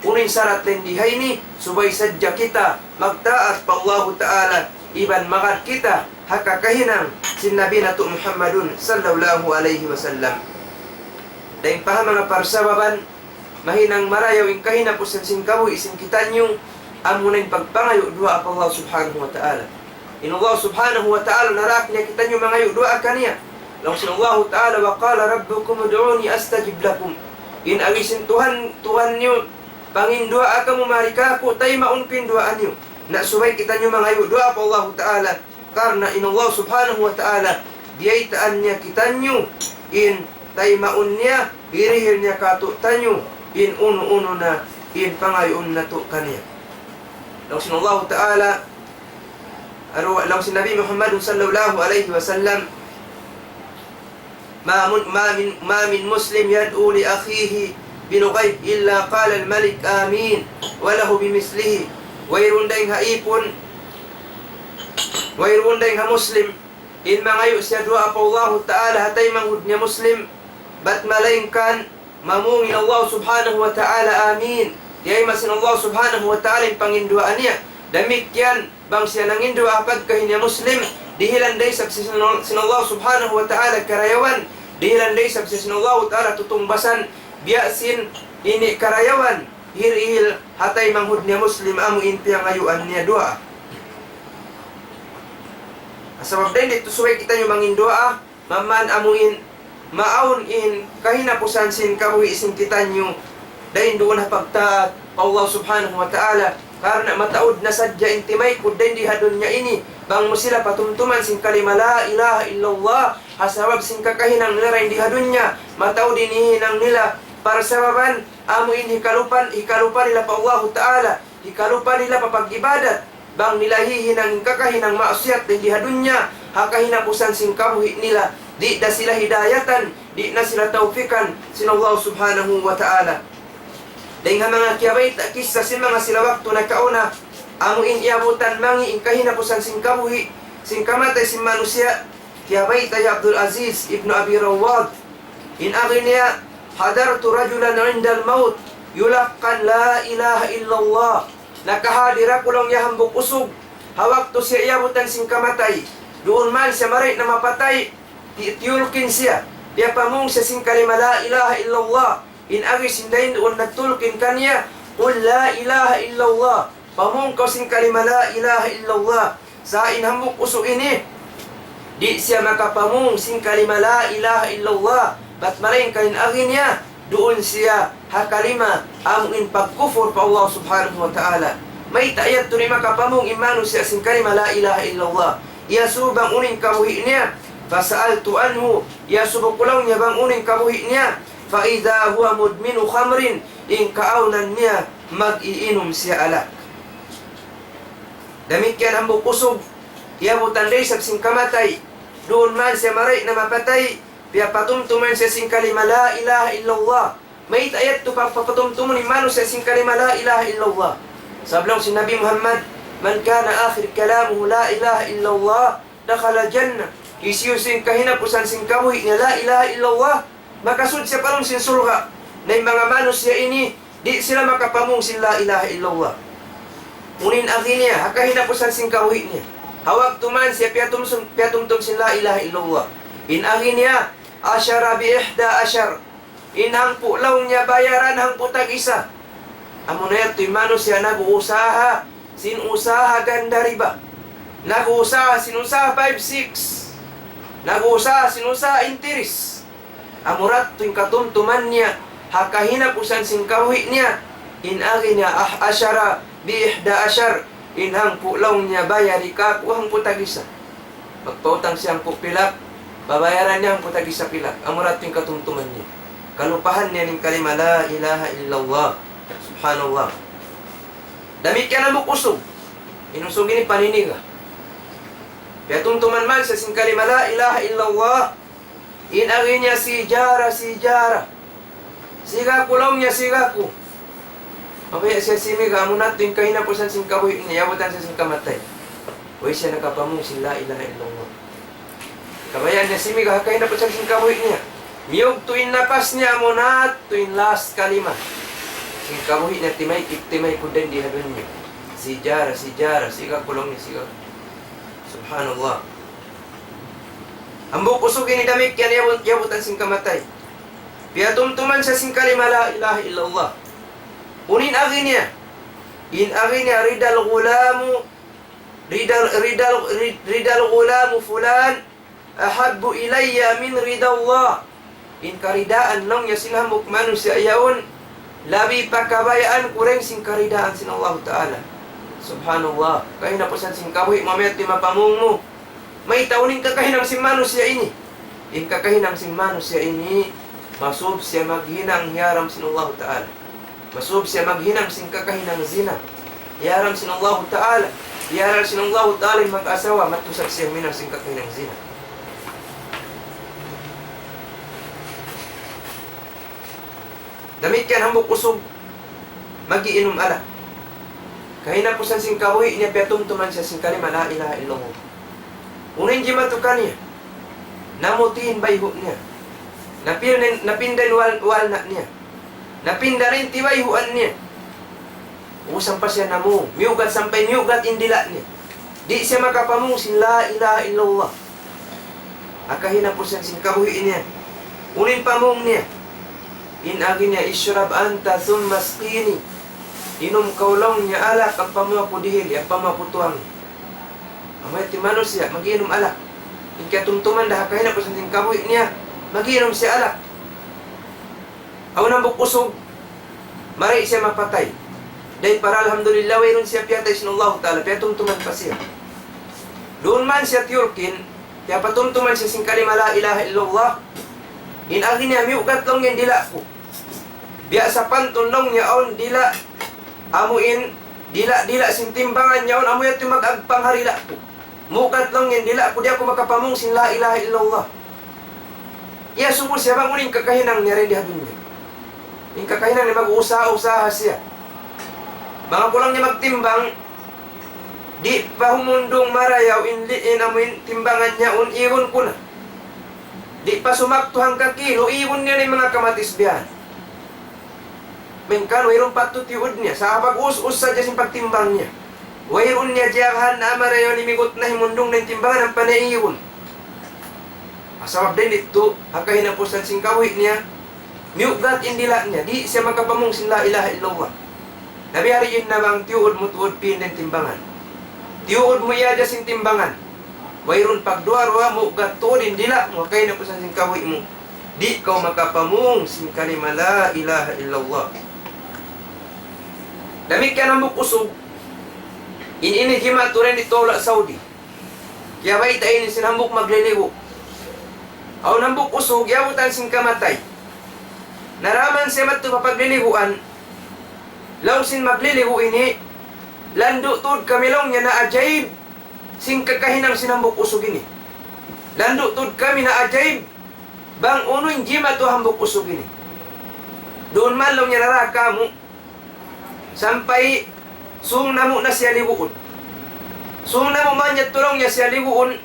Unu in sarat dayn di ha ini, subay sadja kita magtaat pa Allahu Ta'ala, iban magad kita ha kakahinang sin Nabi natu' Muhammadun sallallahu alayhi wasallam. Dayn pa ha manga parsababan, mahinang marayaw in kahinapusan sin kabuhi' sin kitaniyu, amuna in pagpangayu' duwaa pa Allah subhanahu wa ta'ala. In Allah subhanahu wa ta'ala naraak niya kitaniyu mangayu' duwaa kaniya. Laung sin Allah ta'ala, وقال ربكم ادعوني أستجب لكم. In agi sin Tuhan, Tuhan niyu, panginduwaa kamu mari kāku', taymaun ku in duwaa niyu. Na subay kitaniyu mangayu' duwaa pa Allah ta'ala. Karna' in Allah subhanahu wa ta'ala, biyaytaan niya kitaniyu in taymaun niya, hirihil niya kātu'niyu in unu-unu na in pangayuun natu' kaniya. Laung sin Allah ta'ala, aru-, laung sin Nabi Muhammad sallallahu alayhi wasallam, ما من، ما من، ما من مسلم يدعو لأخيه بالغيب إلا قال الملك آمين وله بمثله. Wayruun dayn ha ipun, wayruun dayn ha Muslim, in mangayu' siya duwaa pa Allahu ta'ala ha taymanghud niya Muslim, bat malaingkan mamung in Allah subhanahu wa ta'ala, amin. Tiyayma' sin Allah subhanahu wa ta'ala in panginduwaa niya. Damikkiyan, bang siya nanginduwaa pagkahi niya Muslim, dihilan da isab sin, sin Allah subhanahu wa ta'ala karayawan, dihilan da isab sin Allah ta'ala tutungbasan, biya' sin ini karayawan, hirihil ha taymanghud niya Muslim amu in piyangayuan niya duwaa. Sabab dayn didtu subay kitaniyu manginduwaa, maman amu in, maawn in kahinapusan sin kabuhi' sin kitaniyu, dayn duun ha pagtaat pa Allah subhanahu wa ta'ala, karna' mataud na sadja in timaykud dayn di ha dunya ini, bang mu sila patumtuman sin kalima la ilaha illallah, ha sabab sin kakahinang nila dayn di ha dunya, mataud in hihinang nila, parsababan, amu in hikalupan, hikalupa nila pa Allahu ta'ala, hikalupa nila pa pag-ibadat, bang nila hihinang in kakahinang maksiyat dayn di ha dunya, ha kahinapusan sin kabuhi' nila, di' da sila hidayatan, di' na sila tawfikan sin Allah subhanahu wa ta'ala. Dayn ha manga kiyabayta' kissa sin manga sila waktu nakauna, amu in iyabutan mangi' in kahinapusan sin kabuhi', sin kamatay sin manusiya', kiyabayta' hi Abdul Aziz ibn Abi Rawwad, in agi niya, حضرت رجلا عند الموت يلقن لا إله إلا الله. Nakahadir aku laung niya hambuuk usug, ha waktu siya iyabutan sin kamatay. Duun man siya marayaw na mapatay, ti-, tiyulkin siya. Piyapamung siya sin kalima la ilaha illallah. In agi sin dayn duun nagtulkin kaniya, قل لا إله إلا الله. Pamung kaw sin kalima la ilaha illallah. Sa' in hambuuk usug ini, di' siya makapamung sin kalima la ilaha illallah. Bat malaingkan in agi niya, duun siya ha kalima amu in pagkufur pa Allah subhanahu wa ta'ala. Mayta' yadtu di' makapamung in manusiya' sin kalima la ilaha illallah? Iyasubu bang unu in kabuhi' niya. فسألت عنه, iyasubu ku laung niya bang unu in kabuhi' niya. فإذا هو مدمن خمر, in kaawnan niya mag-iinum siya alak. Damikkiyan hambuuk usug, iyabutan da isab sin kamatay. Duun man siya marayaw na mapatay, piyapatumtuman siya sin kalima la ilaha illallah. Mayta' yadtu pa-, papatumtumun in manusiya' sin kalima la ilaha illallah? Sabab laung sin Nabi Muhammad, من كان آخر كلامه لا إله إلا الله دخل الجنة. Hisiyu-siyu in kahinapusan sin kabuhi' niya la ilaha illallah, makasud siya pa lawm sin surga'. Na in manga manusiya' ini, di' sila makapamung sin la ilaha illallah. Unu in agi niya, ha kahinapusan sin kabuhi' niya? Ha waktu man siya piyatumtum, piyatumtum sin la ilaha illallah, in agi niya, عشر بإحدى عشر. In hangpu' laung niya bayaran hangpu' tag-isa. Amuna yadtu in manusiya' nag-uusaha sin usaha ganda riba. Nag-uusaha sin usaha five six. Nag-uusaha sin usaha interes. Amura yadtu in katumtuman niya ha kahinapusan sin kabuhi' niya. In agi niya, ah, عشر بإحدى عشر. In hangpu' laung niya bayari kāku' hangpu' tag-isa. Magpautang siya hangpu' pilak, babayaran niya hangpu' tag-isa pilak. Amura yadtu in katumtuman niya. Kalupahan niya in kalima la ilaha illallah. Subhanallah. Damikkiyan hambuuk usug. In usug ini paniniga. Piyatumtuman man siya sin kalima la ilaha illallah. In agi niya سيجارة، سيجارة. Siga ku laung niya, siga ku. Mabaya' siya simiga, amuna yadtu in kahinapusan sin kabuhi' niya, iyabutan siya sin kamatay. Way siya nakapamung sin la ilaha illallah. Kabayaan niya simiga ha kahinapusan sin kabuhi' niya. Miyugtu' in napas niya, amuna yadtu in last kalima sin kabuhi' niya, timaykud, timaykud dayn di ha dunya. سيجارة، سيجارة, siga ku laung niya, siga ku. Subhanallah. Hambuuk usug ini damikkiyan iyabut-, iyabutan sin kamatay. Piyatumtuman siya sin kalima la ilaha illallah. Unu in agi niya? In agi niya رضا الغلام، رضا، رضا، رضا الغلام فلان أحب إلي من رضا الله. In karidaan laung niya sin hambuuk manusiya' yaun, labi pa kabayaan ku dayn sin karidaan sin Allahu Ta'ala. Subhanallah. Kahinapusan sin kabuhi', mabaya' yadtu in mapamung mu. Mayta', unu in kakahinang sin manusiya' ini? In kakahinang sin manusiya' ini, masub siya maghinang hiyaram sin Allahu Ta'ala. Masub siya maghinang sin kakahinang zina. Hiyaram sin Allahu Ta'ala. Hiyaram sin Allahu Ta'ala in mag-asawa, madtu isab siya huminang sin kakahinang zina. Damikkiyan hambuuk usug, mag-iinum alak. Kahinapusan sin kabuhi' niya, piyatumtuman siya sin kalima la ilaha illallah. Unu in jimatu kaniya? Namu' in bayhu' niya. Napinda, napinda in wal-, walna' niya. Napinda in tibayhuan niya. Ubus ampa siya namu', miyugat sampay miyugat in dila' niya. Di' siya makapamung sin la ilaha illallah. Ha kahinapusan sin kabuhi' niya. Unu in pamung niya? In agi niya, اشرب أنت ثم اسقني. Inum kaw laung niya alak, ampa mu aku dihili, ampa mu aku tuwangi. Amu yadtu in manusiya', mag-iinum alak. In katumtuman da ha kahinapusan sin kabuhi' niya, mag-iinum siya alak. Awn hambuuk usug, mari siya mapatay. Dayn para alhamdulillah, wayruun siya piyatay sin Allahu Ta'ala, piyatumtuman pa siya. Duun man siya tiyulkin, piyapatumtuman siya sin kalima la ilaha illallah. In agi niya, miyugat laung niya in dila' ku. Biya' sapantun laung niya awn dila', amu in dila'-dila' sin timbangan niya awn, amu yadtu in mag-agpang ha dila' ku. Miyugat laung niya in dila' ku, di' aku makapamung sin la ilaha illallah. Iyasubu siya bang unu in kakahinang niya dayn di ha dunya. In kakahinang niya mag-usaha-usaha siya. Bang aku laung niya magtimbang, di' pa humundung marayaw in li-, in amu in timbangan niya yaun, igun ku na. Di' pa sumaktu hangka kilo, igun niya na in manga kamatis biya' yan. Malayngkan wayruun patut tiyuud niya, sa' pag-us-us sadja sin pagtimbang niya. Wayruun niya jagahan na marayaw, limigut na, himundung na in timbangan ampa niya igun. Sabab dayn didtu, ha kahinapusan sin kabuhi' niya, miyugat in dila' niya, di' siya makapamung sin la ilaha illallah. Na biya' diin na bang tiyuud mu tuud pin in timbangan. Tiyuud mu iyadja sin timbangan. Wayruun pagduwa-ruwa, miyugat tuud in dila' mu, ha kahinapusan sin kabuhi' mu. Di' kaw makapamung sin kalima la ilaha illallah. Damikkiyan hambuuk usug, in ini jimatu dayn di ha hula' Saudi. Kiyabayta' ini sin hambuuk magliligu'. Awn hambuuk usug, iyabutan sin kamatay. Naraman siya madtu pa pagliliguan. Laung sin magliligu' ini, landu' tuud kami laung niya naajaib sin kakahinang sin hambuuk usug ini. Landu' tuud kami naajaib bang unu in jimatu hambuuk usug ini. Duun man laung niya naraka mu, sampay sung namu' na siya liguun. Sung namu' man niya tulung niya siya liguun,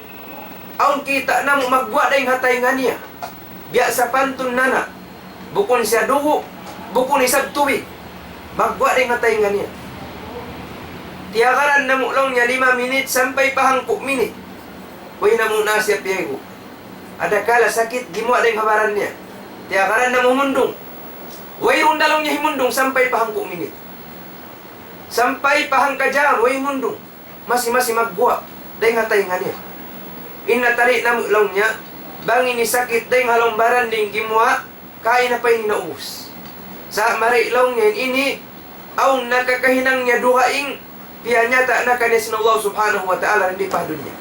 awn kita' namu' magguwa' dayn ha taynga niya. Biya' sapantun nana', bukun siya dugu', bukun isab tubig. Magguwa' dayn ha taynga niya. Tiyagaran namu' laung niya lima minit sampay pa hangpu' minit. Way namu' na siya piyagu'. Adakala sakit gimuwa' dayn ha baran niya. Tiyagaran namu' humundung. Wayruun da laung niya himundung sampay pa hangpu' minit. Sampay pa hangka jam, way himundung. Masi-masi magguwa' dayn ha taynga niya. In natali' namu' laung niya, bang ini sakit dayn ha lawm baran niya in gimuwa', kaina pa ini naubus. Sa' mari laung niya in ini, awn na kakahinang niya dugaing, piyanyata' na kaniya sin Allah Subhanahu wa Ta'ala dayn di pa ha dunya.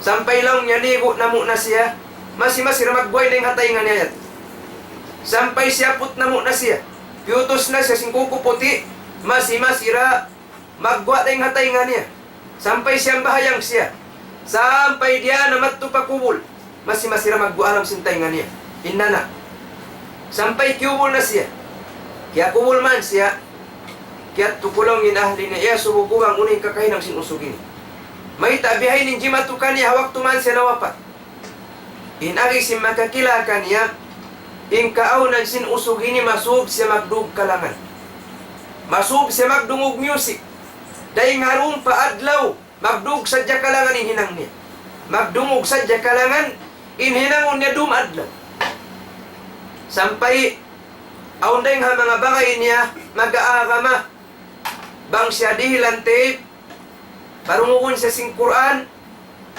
Sampay laung niya ligu' namu' na siya, masi-masi ra magguwa' in ha taynga niya yan. Sampay siyaput namu' na siya, piyutus na siya sin kuku puti', masi-masi ra magguwa' dayn ha taynga niya. Sampay siyambahayang siya. Sampay diya na madtu pa kubul. Masi-masi ra magguwa' ha lawm sin taynga niya. In nana'. Sampay kiyubul na siya. Kiyakubul man siya. Kiyadtu ku laung in ahli niya, iyasubu ku bang unu in kakahinang sin usug ini. Mayta' bihaini in jimatu kaniya ha waktu man siya nawapat. In agi sin makakila kaniya, in kaawnan sin usug ini masub siya magdug kalangan. Masub siya magdungug music. Dayn ha dum pa adlaw, magdug sadja kalangan in hinang niya. Magdungug sadja kalangan in hinangun niya dum adlaw. Sampay awn dayn ha manga bagay niya mag-aagama. Bang siya dihilan tape, padungugun siya sin Qur'an,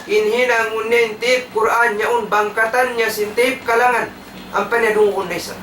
in hinangun niya in tape Qur'an yaun bangkatan niya sin tape kalangan, ampa niya dungugun da isab.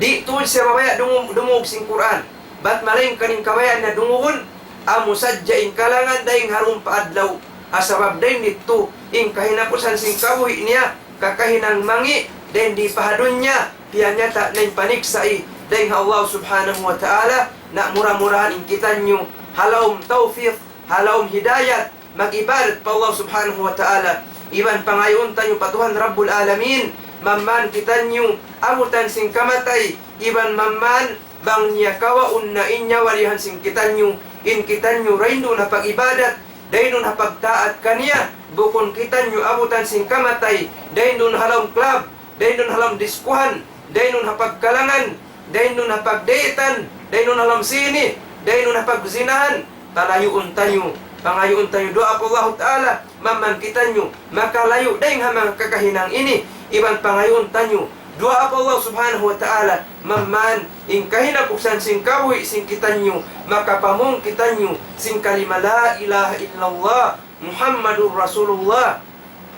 Di' tuud siya mabaya' dungu-, dumungug sin Qur'an. Bat malaingkan in kabayaan niya dungugun, amu sadja in kalangan dayn ha dum pa adlaw. Ha sabab dayn didtu, in kahinapusan sin kabuhi' niya, kakahinang mangi', dayn di pa ha dunya, piyanyata' na in paniksa' dayn ha Allah Subhanahu wa Ta'ala, na mura-murahan in kitaniyu, ha lawm tawfiq, ha lawm hidayat, mag-ibadat pa Allah Subhanahu wa Ta'ala. Iban pangayuun taniyu pa Tuhan Rabbul Alamin, mamman kitaniyu, abutan sin kamatay, iban mamman bang niya kawaun na in nyawa dayn sin kitaniyu, in kitaniyu dayn duun ha pag-ibadat, dayn duun ha pagtaat kaniya, bukun kitaniyu abutan sin kamatay, dayn duun ha lawm club, dayn duun ha lawm diskuhan, dayn duun ha pagkalangan, dayn duun ha pagdating, dayn duun ha lawm sini, dayn duun ha pagzinahan, palayuun taniyu, pangayuun taniyu duwaa pa Allahu Ta'ala, mamman kitaniyu, makalayu' dayn ha manga kakahinang ini, iban pangayuun taniyu, duwaa pa Allah Subhanahu wa Ta'ala, mamman, in kahinapusan sin kabuhi' sin kitaniyu, makapamung kitaniyu, sin kalima la ilaha illallah, Muhammadur Rasulullah.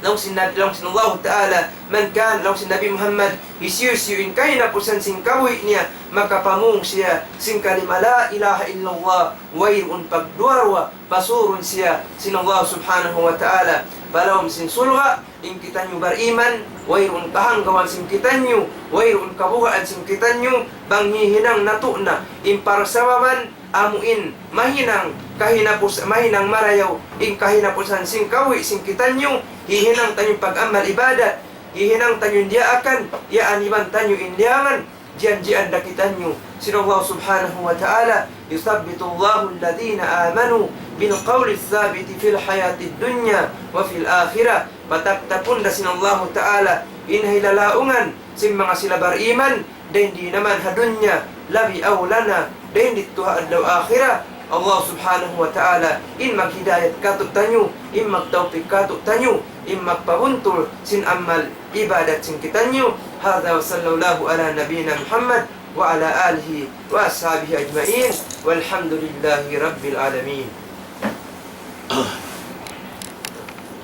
Laung sin Nabi, laung sin Allahu Ta'ala, man kan, laung sin Nabi Muhammad, hisiyu-siyu in kahinapusan sin kabuhi' niya, makapamung siya, sin kalima la ilaha illallah, wayruun pagduwa-ruwa, pasurun siya, sin Allah Subhanahu wa Ta'ala, pa lawm sin surga', in kitaniyu bariman, wayruun kahanggawan sin kitaniyu, wayruun kabugaan sin kitaniyu, bang hihinang natu' na, in parsababan, amu in, mahinang, kahinapus-, mahinang marayaw, in kahinapusan sin kabuhi' sin kitaniyu, hihinang taniyu pag-amal ibadat, hihinang taniyu in diyaakan, yaan iban taniyu in liyangan, jian-jian da kitaniyu, sin Allah Subhanahu wa Ta'ala, يثبت الله الذين آمنوا بالقول الثابت في الحياة الدنيا وفي الآخرة. Pataptapun da sin Allahu Ta'ala in hilalaungan sin manga sila bariman, dayn di naman ha dunya, labi awla na, dayn didtu ha adlaw akhirat. Allah Subhanahu wa Ta'ala in maghidayat kātu'niyu, in magtawpik kātu'niyu, in magpabuntul sin amal ibadat sin kitaniyu. هذا وصلى الله على نبينا محمد وعلى آله وأصحابه أجمعين. والحمد لله رب العالمين.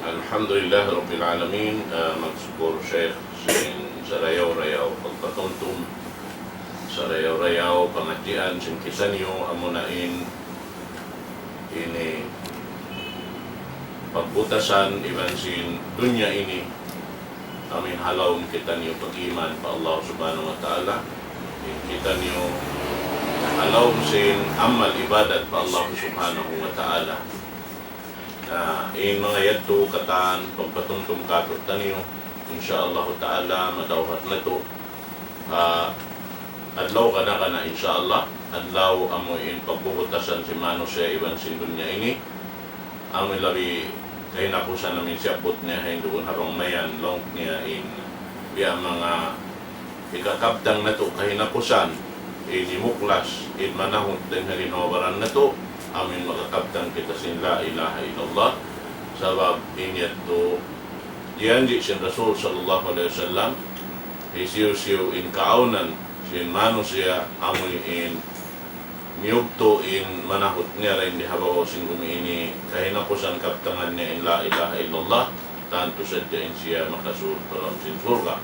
Alhamdulillah Rabbil Alamin. Ah, magsukul, Sheikh, sin sarayaw-rayaw pagpatumtum, sarayaw-rayaw pangadjian sin kitaniyu, amuna in ini pagbutasan iban sin dunya ini, amu in ha lawm kitaniyu pag-iman pa Allah Subhanahu wa Ta'ala, in kitaniyu ha lawm sin amal ibadat pa Allah Subhanahu wa Ta'ala. Na, in manga yadtu katan pagpatumtum kātu'niyu, insya Allah Ta'ala, madawhat natu', ah, adlaw kana-kana, insya Allah, adlaw amu in pagbubutasan sin manusiya' iban sin dunya ini, amu in labi kahinapusan amu in siyabbut niya ha induun ha bang mayan laung niya in biya' manga hikakabtang natu' kahinapusan, in himuklas, in manahut dayn ha ginhawa-baran natu', amu in makakabtang kita sin la ilaha illallah. Sabab in yadtu, diyanji' sin Rasul sallallahu alayhi wasallam, hisiyu-siyu in kaawnan sin manusiya', amu in miyugtu' in manahut niya dayn di ha babaw sin gumi ini, kahinapusan kabtangan niya in la ilaha illallah, tantu sadja in siya makasud pa lawm sin surga'.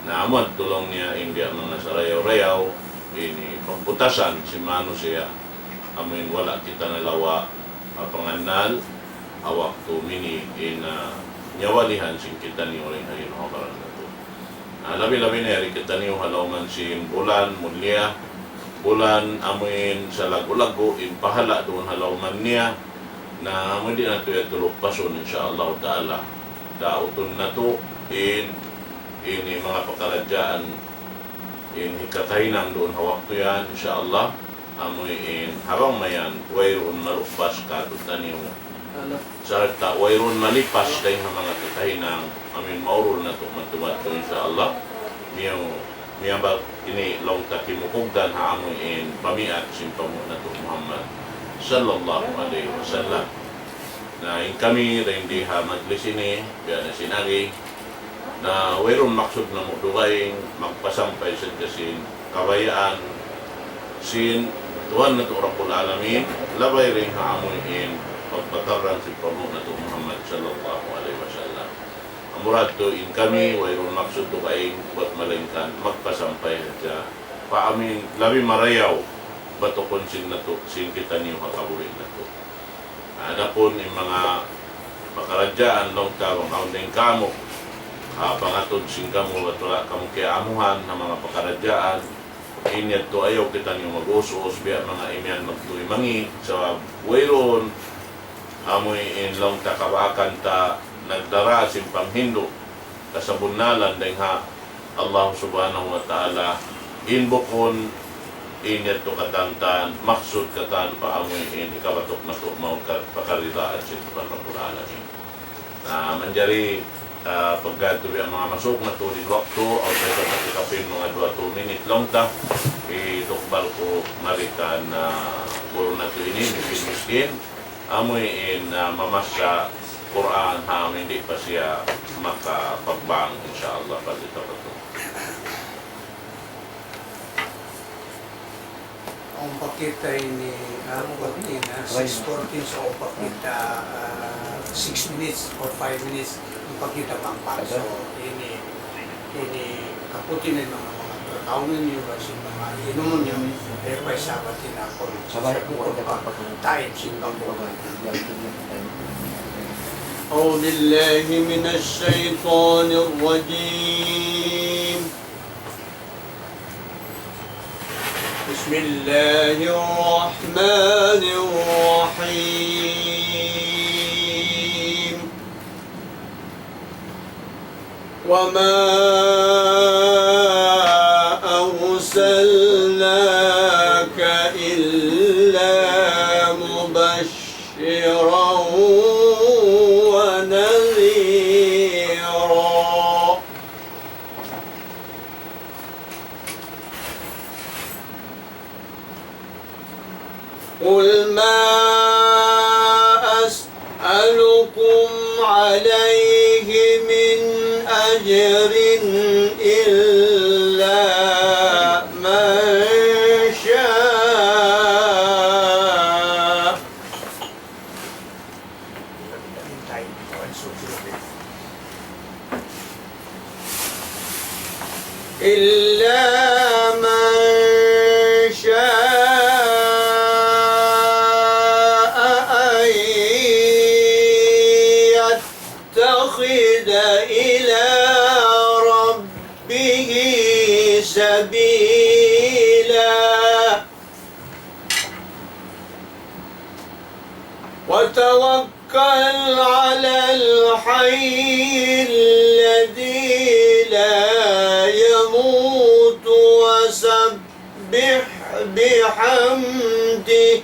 Na amu yadtu laung niya in biya' manga sarayaw-rayaw, ini pagbutasan sin manusiya', amu in wala' kita nalawa' ha pangannal, ha waktu mini in, ah, nyawalihan sin kitaniyu dayn ha ginhawa-baran natu'. Ah, labi-labi na yari kitaniyu ha lawm sin bulan mulia, bulan amu in salaggu'-laggu' in pahala' duun ha lawm niya, na amu di' natu' yadtu luppasun, insya Allah ta'ala. Dautun natu' in, ini manga pakaradjaan, in hikakahinang duun ha waktu yan, insya Allah. Amu in ha bang mayan, wayruun maluppas kātu'niyu. Sarta' wayruun malipas dayn ha manga kakahinang, amu in maurul natu' madtu-madtu, insya Allah. Miyaw, miyabak ini laung ta kimukugdan ha amu in pamiat sin panghu' natu' Muhammad sallallahu alayhi wasallam. Na in kami dayn di ha majlis ini, biya' na sin agi, na wayruun maksud namu' dugaing, magpasampay sadja sin kabayaan sin Tuhan natu' Rabbul Alamin, labay dayn ha amu in pagpatarrang sin panghu' natu' Muhammad sallallahu alayhi wasallam. Amura tuud in kami, wayruun maksud dugaing, bat malaingkan magpasampay sadja pa amu in labi marayaw, bat ukun sin natu', sin kitaniyu ha kabuhi' natu'. Adapun in manga pakaradjaan laung ta bang awn dayn kamu, ah, pangatud sin kamu bat wala' kamu kiyaamuhan ha manga pakaradjaan, in yadtu ayaw kitaniyu mag-us-us, biya' manga imiyan magtuy mangi', sabab wayruun amu in laung ta kabaakan ta nagdara sin panghindu' kasabunnalan dayn ha Allah Subhanahu wa Ta'ala, in bukun in yadtu katan-katan, maksud katan pa amu in hikabatuk natu' mawn ka pakaridaan sin Tuhan Rabbul Alamin. Na manjari, ah, pagka yadtu biya' manga masuk natu' in waktu, awn pa isab natu' kapin manga duwa, two minute laung ta, itukbal ku mari kan, ah, guru natu' ini, miskin-miskin, amu in, ah, mamassa Qur'an ha amu in di' pa siya makapagbang, insya Allah, pagkita pa tu. Awn pa kita ini, ah, fourteen, ah, six fourteen, so awn pa kita, ah, six minutes or five minutes, awn pa kita bang pa. So, ini, ini kaputi na in manga, manga pagkaun niyu, kasi manga inum niyu, eh, pa isab in aku. Sabay sa ko, kuwan pa, taib sin kaputi. أعوذ بالله من الشيطان الرجيم. بسم الله الرحمن الرحيم. وما أرسلناك إلا مبشرا ونذيرا. قل ما أسألكم عليه من أجر إلا من شاء. إلا من شاء أن يتخذ إلى ربه سبيلا. وتوكل على الحي الذي لا يموت وسبح بحمده،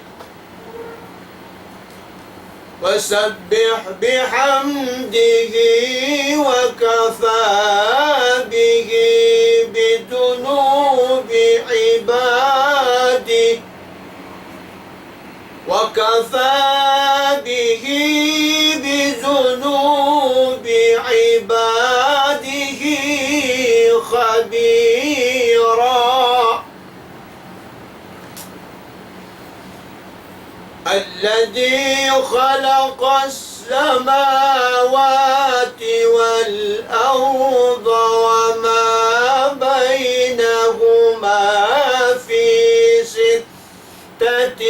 فسبح بحمده وكفى به بذنوب عباده، وكفى به بذنوب عباده خبيرا. الذي خلق السماوات والأرض وما بينهما في ستة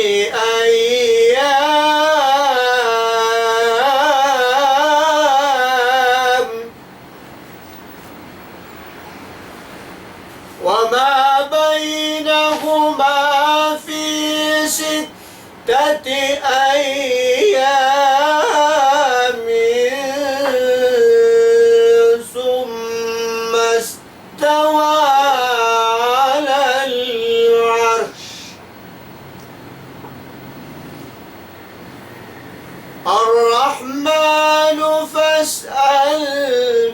أيام، وما بينهما في ستة أيام، ثم استوى على العرش. الرحمن فاسأل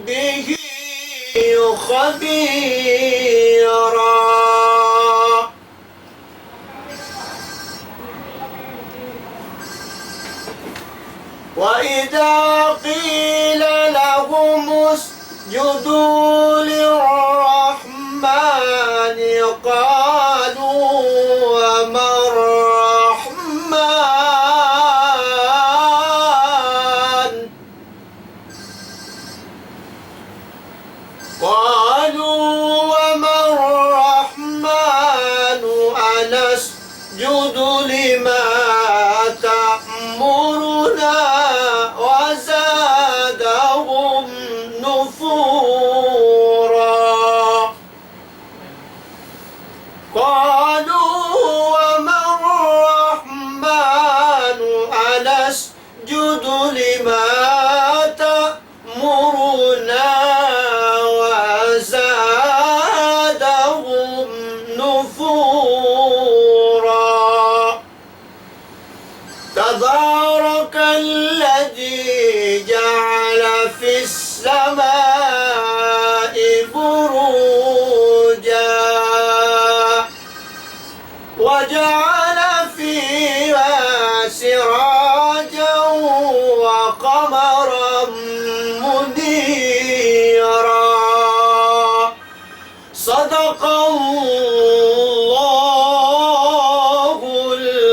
به خبيرا. وإذا قيل لهم اسجدوا للرحمن قالوا وما الرحمن، قالوا وما الرحمن أنسجد لما تأمرنا وزادهم نفورا. قالوا وما الرحمن أنسجد لما تأمرنا وزادهم نفورا. تبارك الذي جعل في السماء بروجا وجعل فيها سراجا وقمرا منيرا. صدق الله العظيم.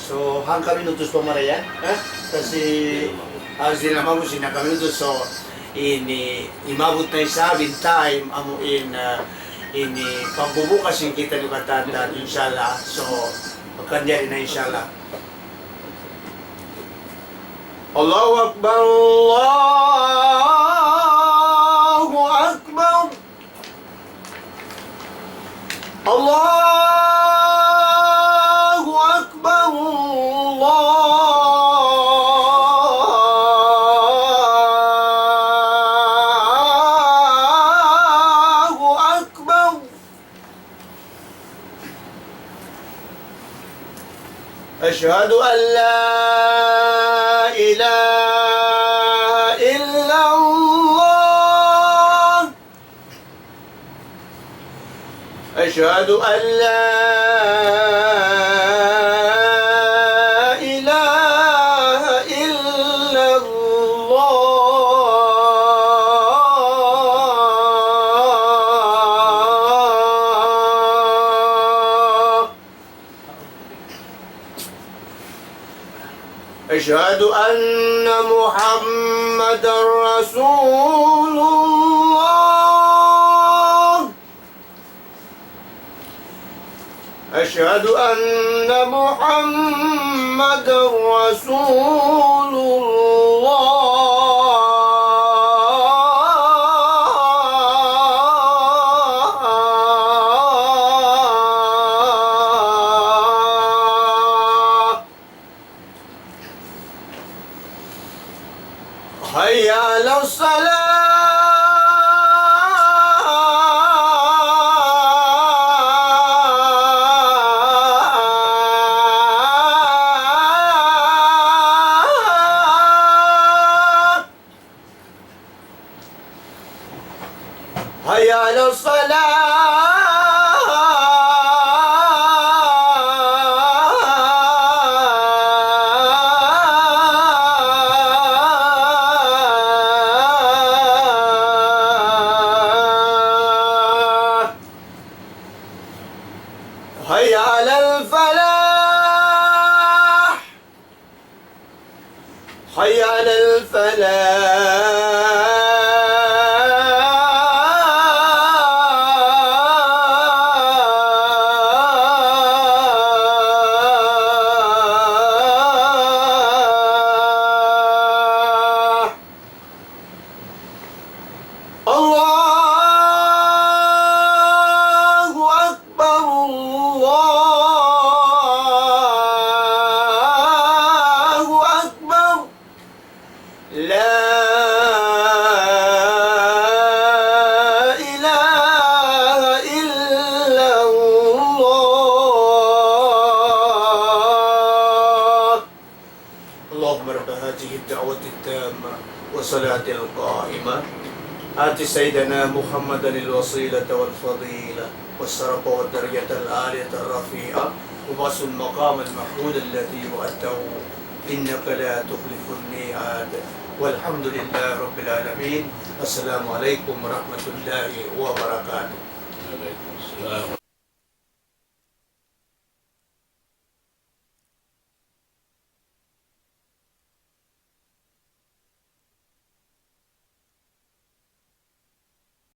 So, hangka minutos pa marayan, ha? Kasi, ah, di na mabu, sin hangka minutos. So, ini, imabut na isab in time, amu in, ah, ini, pagbubukas sin kitaniyu katan, inshallah. So, akan jari na, inshallah. الله أكبر، الله أكبر، الله أكبر، الله أكبر. أشهد أن لا إله إلا الله. أشهد أن لا إله إلا الله. أشهد أن محمدا رسول الله. أشهد أن محمدا رسول الله. حي على الصلاة. حي على الفلاح. الله أكبر، الله أكبر. لا إله إلا الله. اللهم رب هذه الدعوة التامة والصلاة القائمة، آت سيدنا محمدا الوسيلة والفضيلة والشرف والدرجة العالية الرفيعة، وابعثه المقام المحمود الذي وعدته، إنك لا تخلف الميعاد. والحمد لله رب العالمين. السلام عليكم ورحمة الله وبركاته.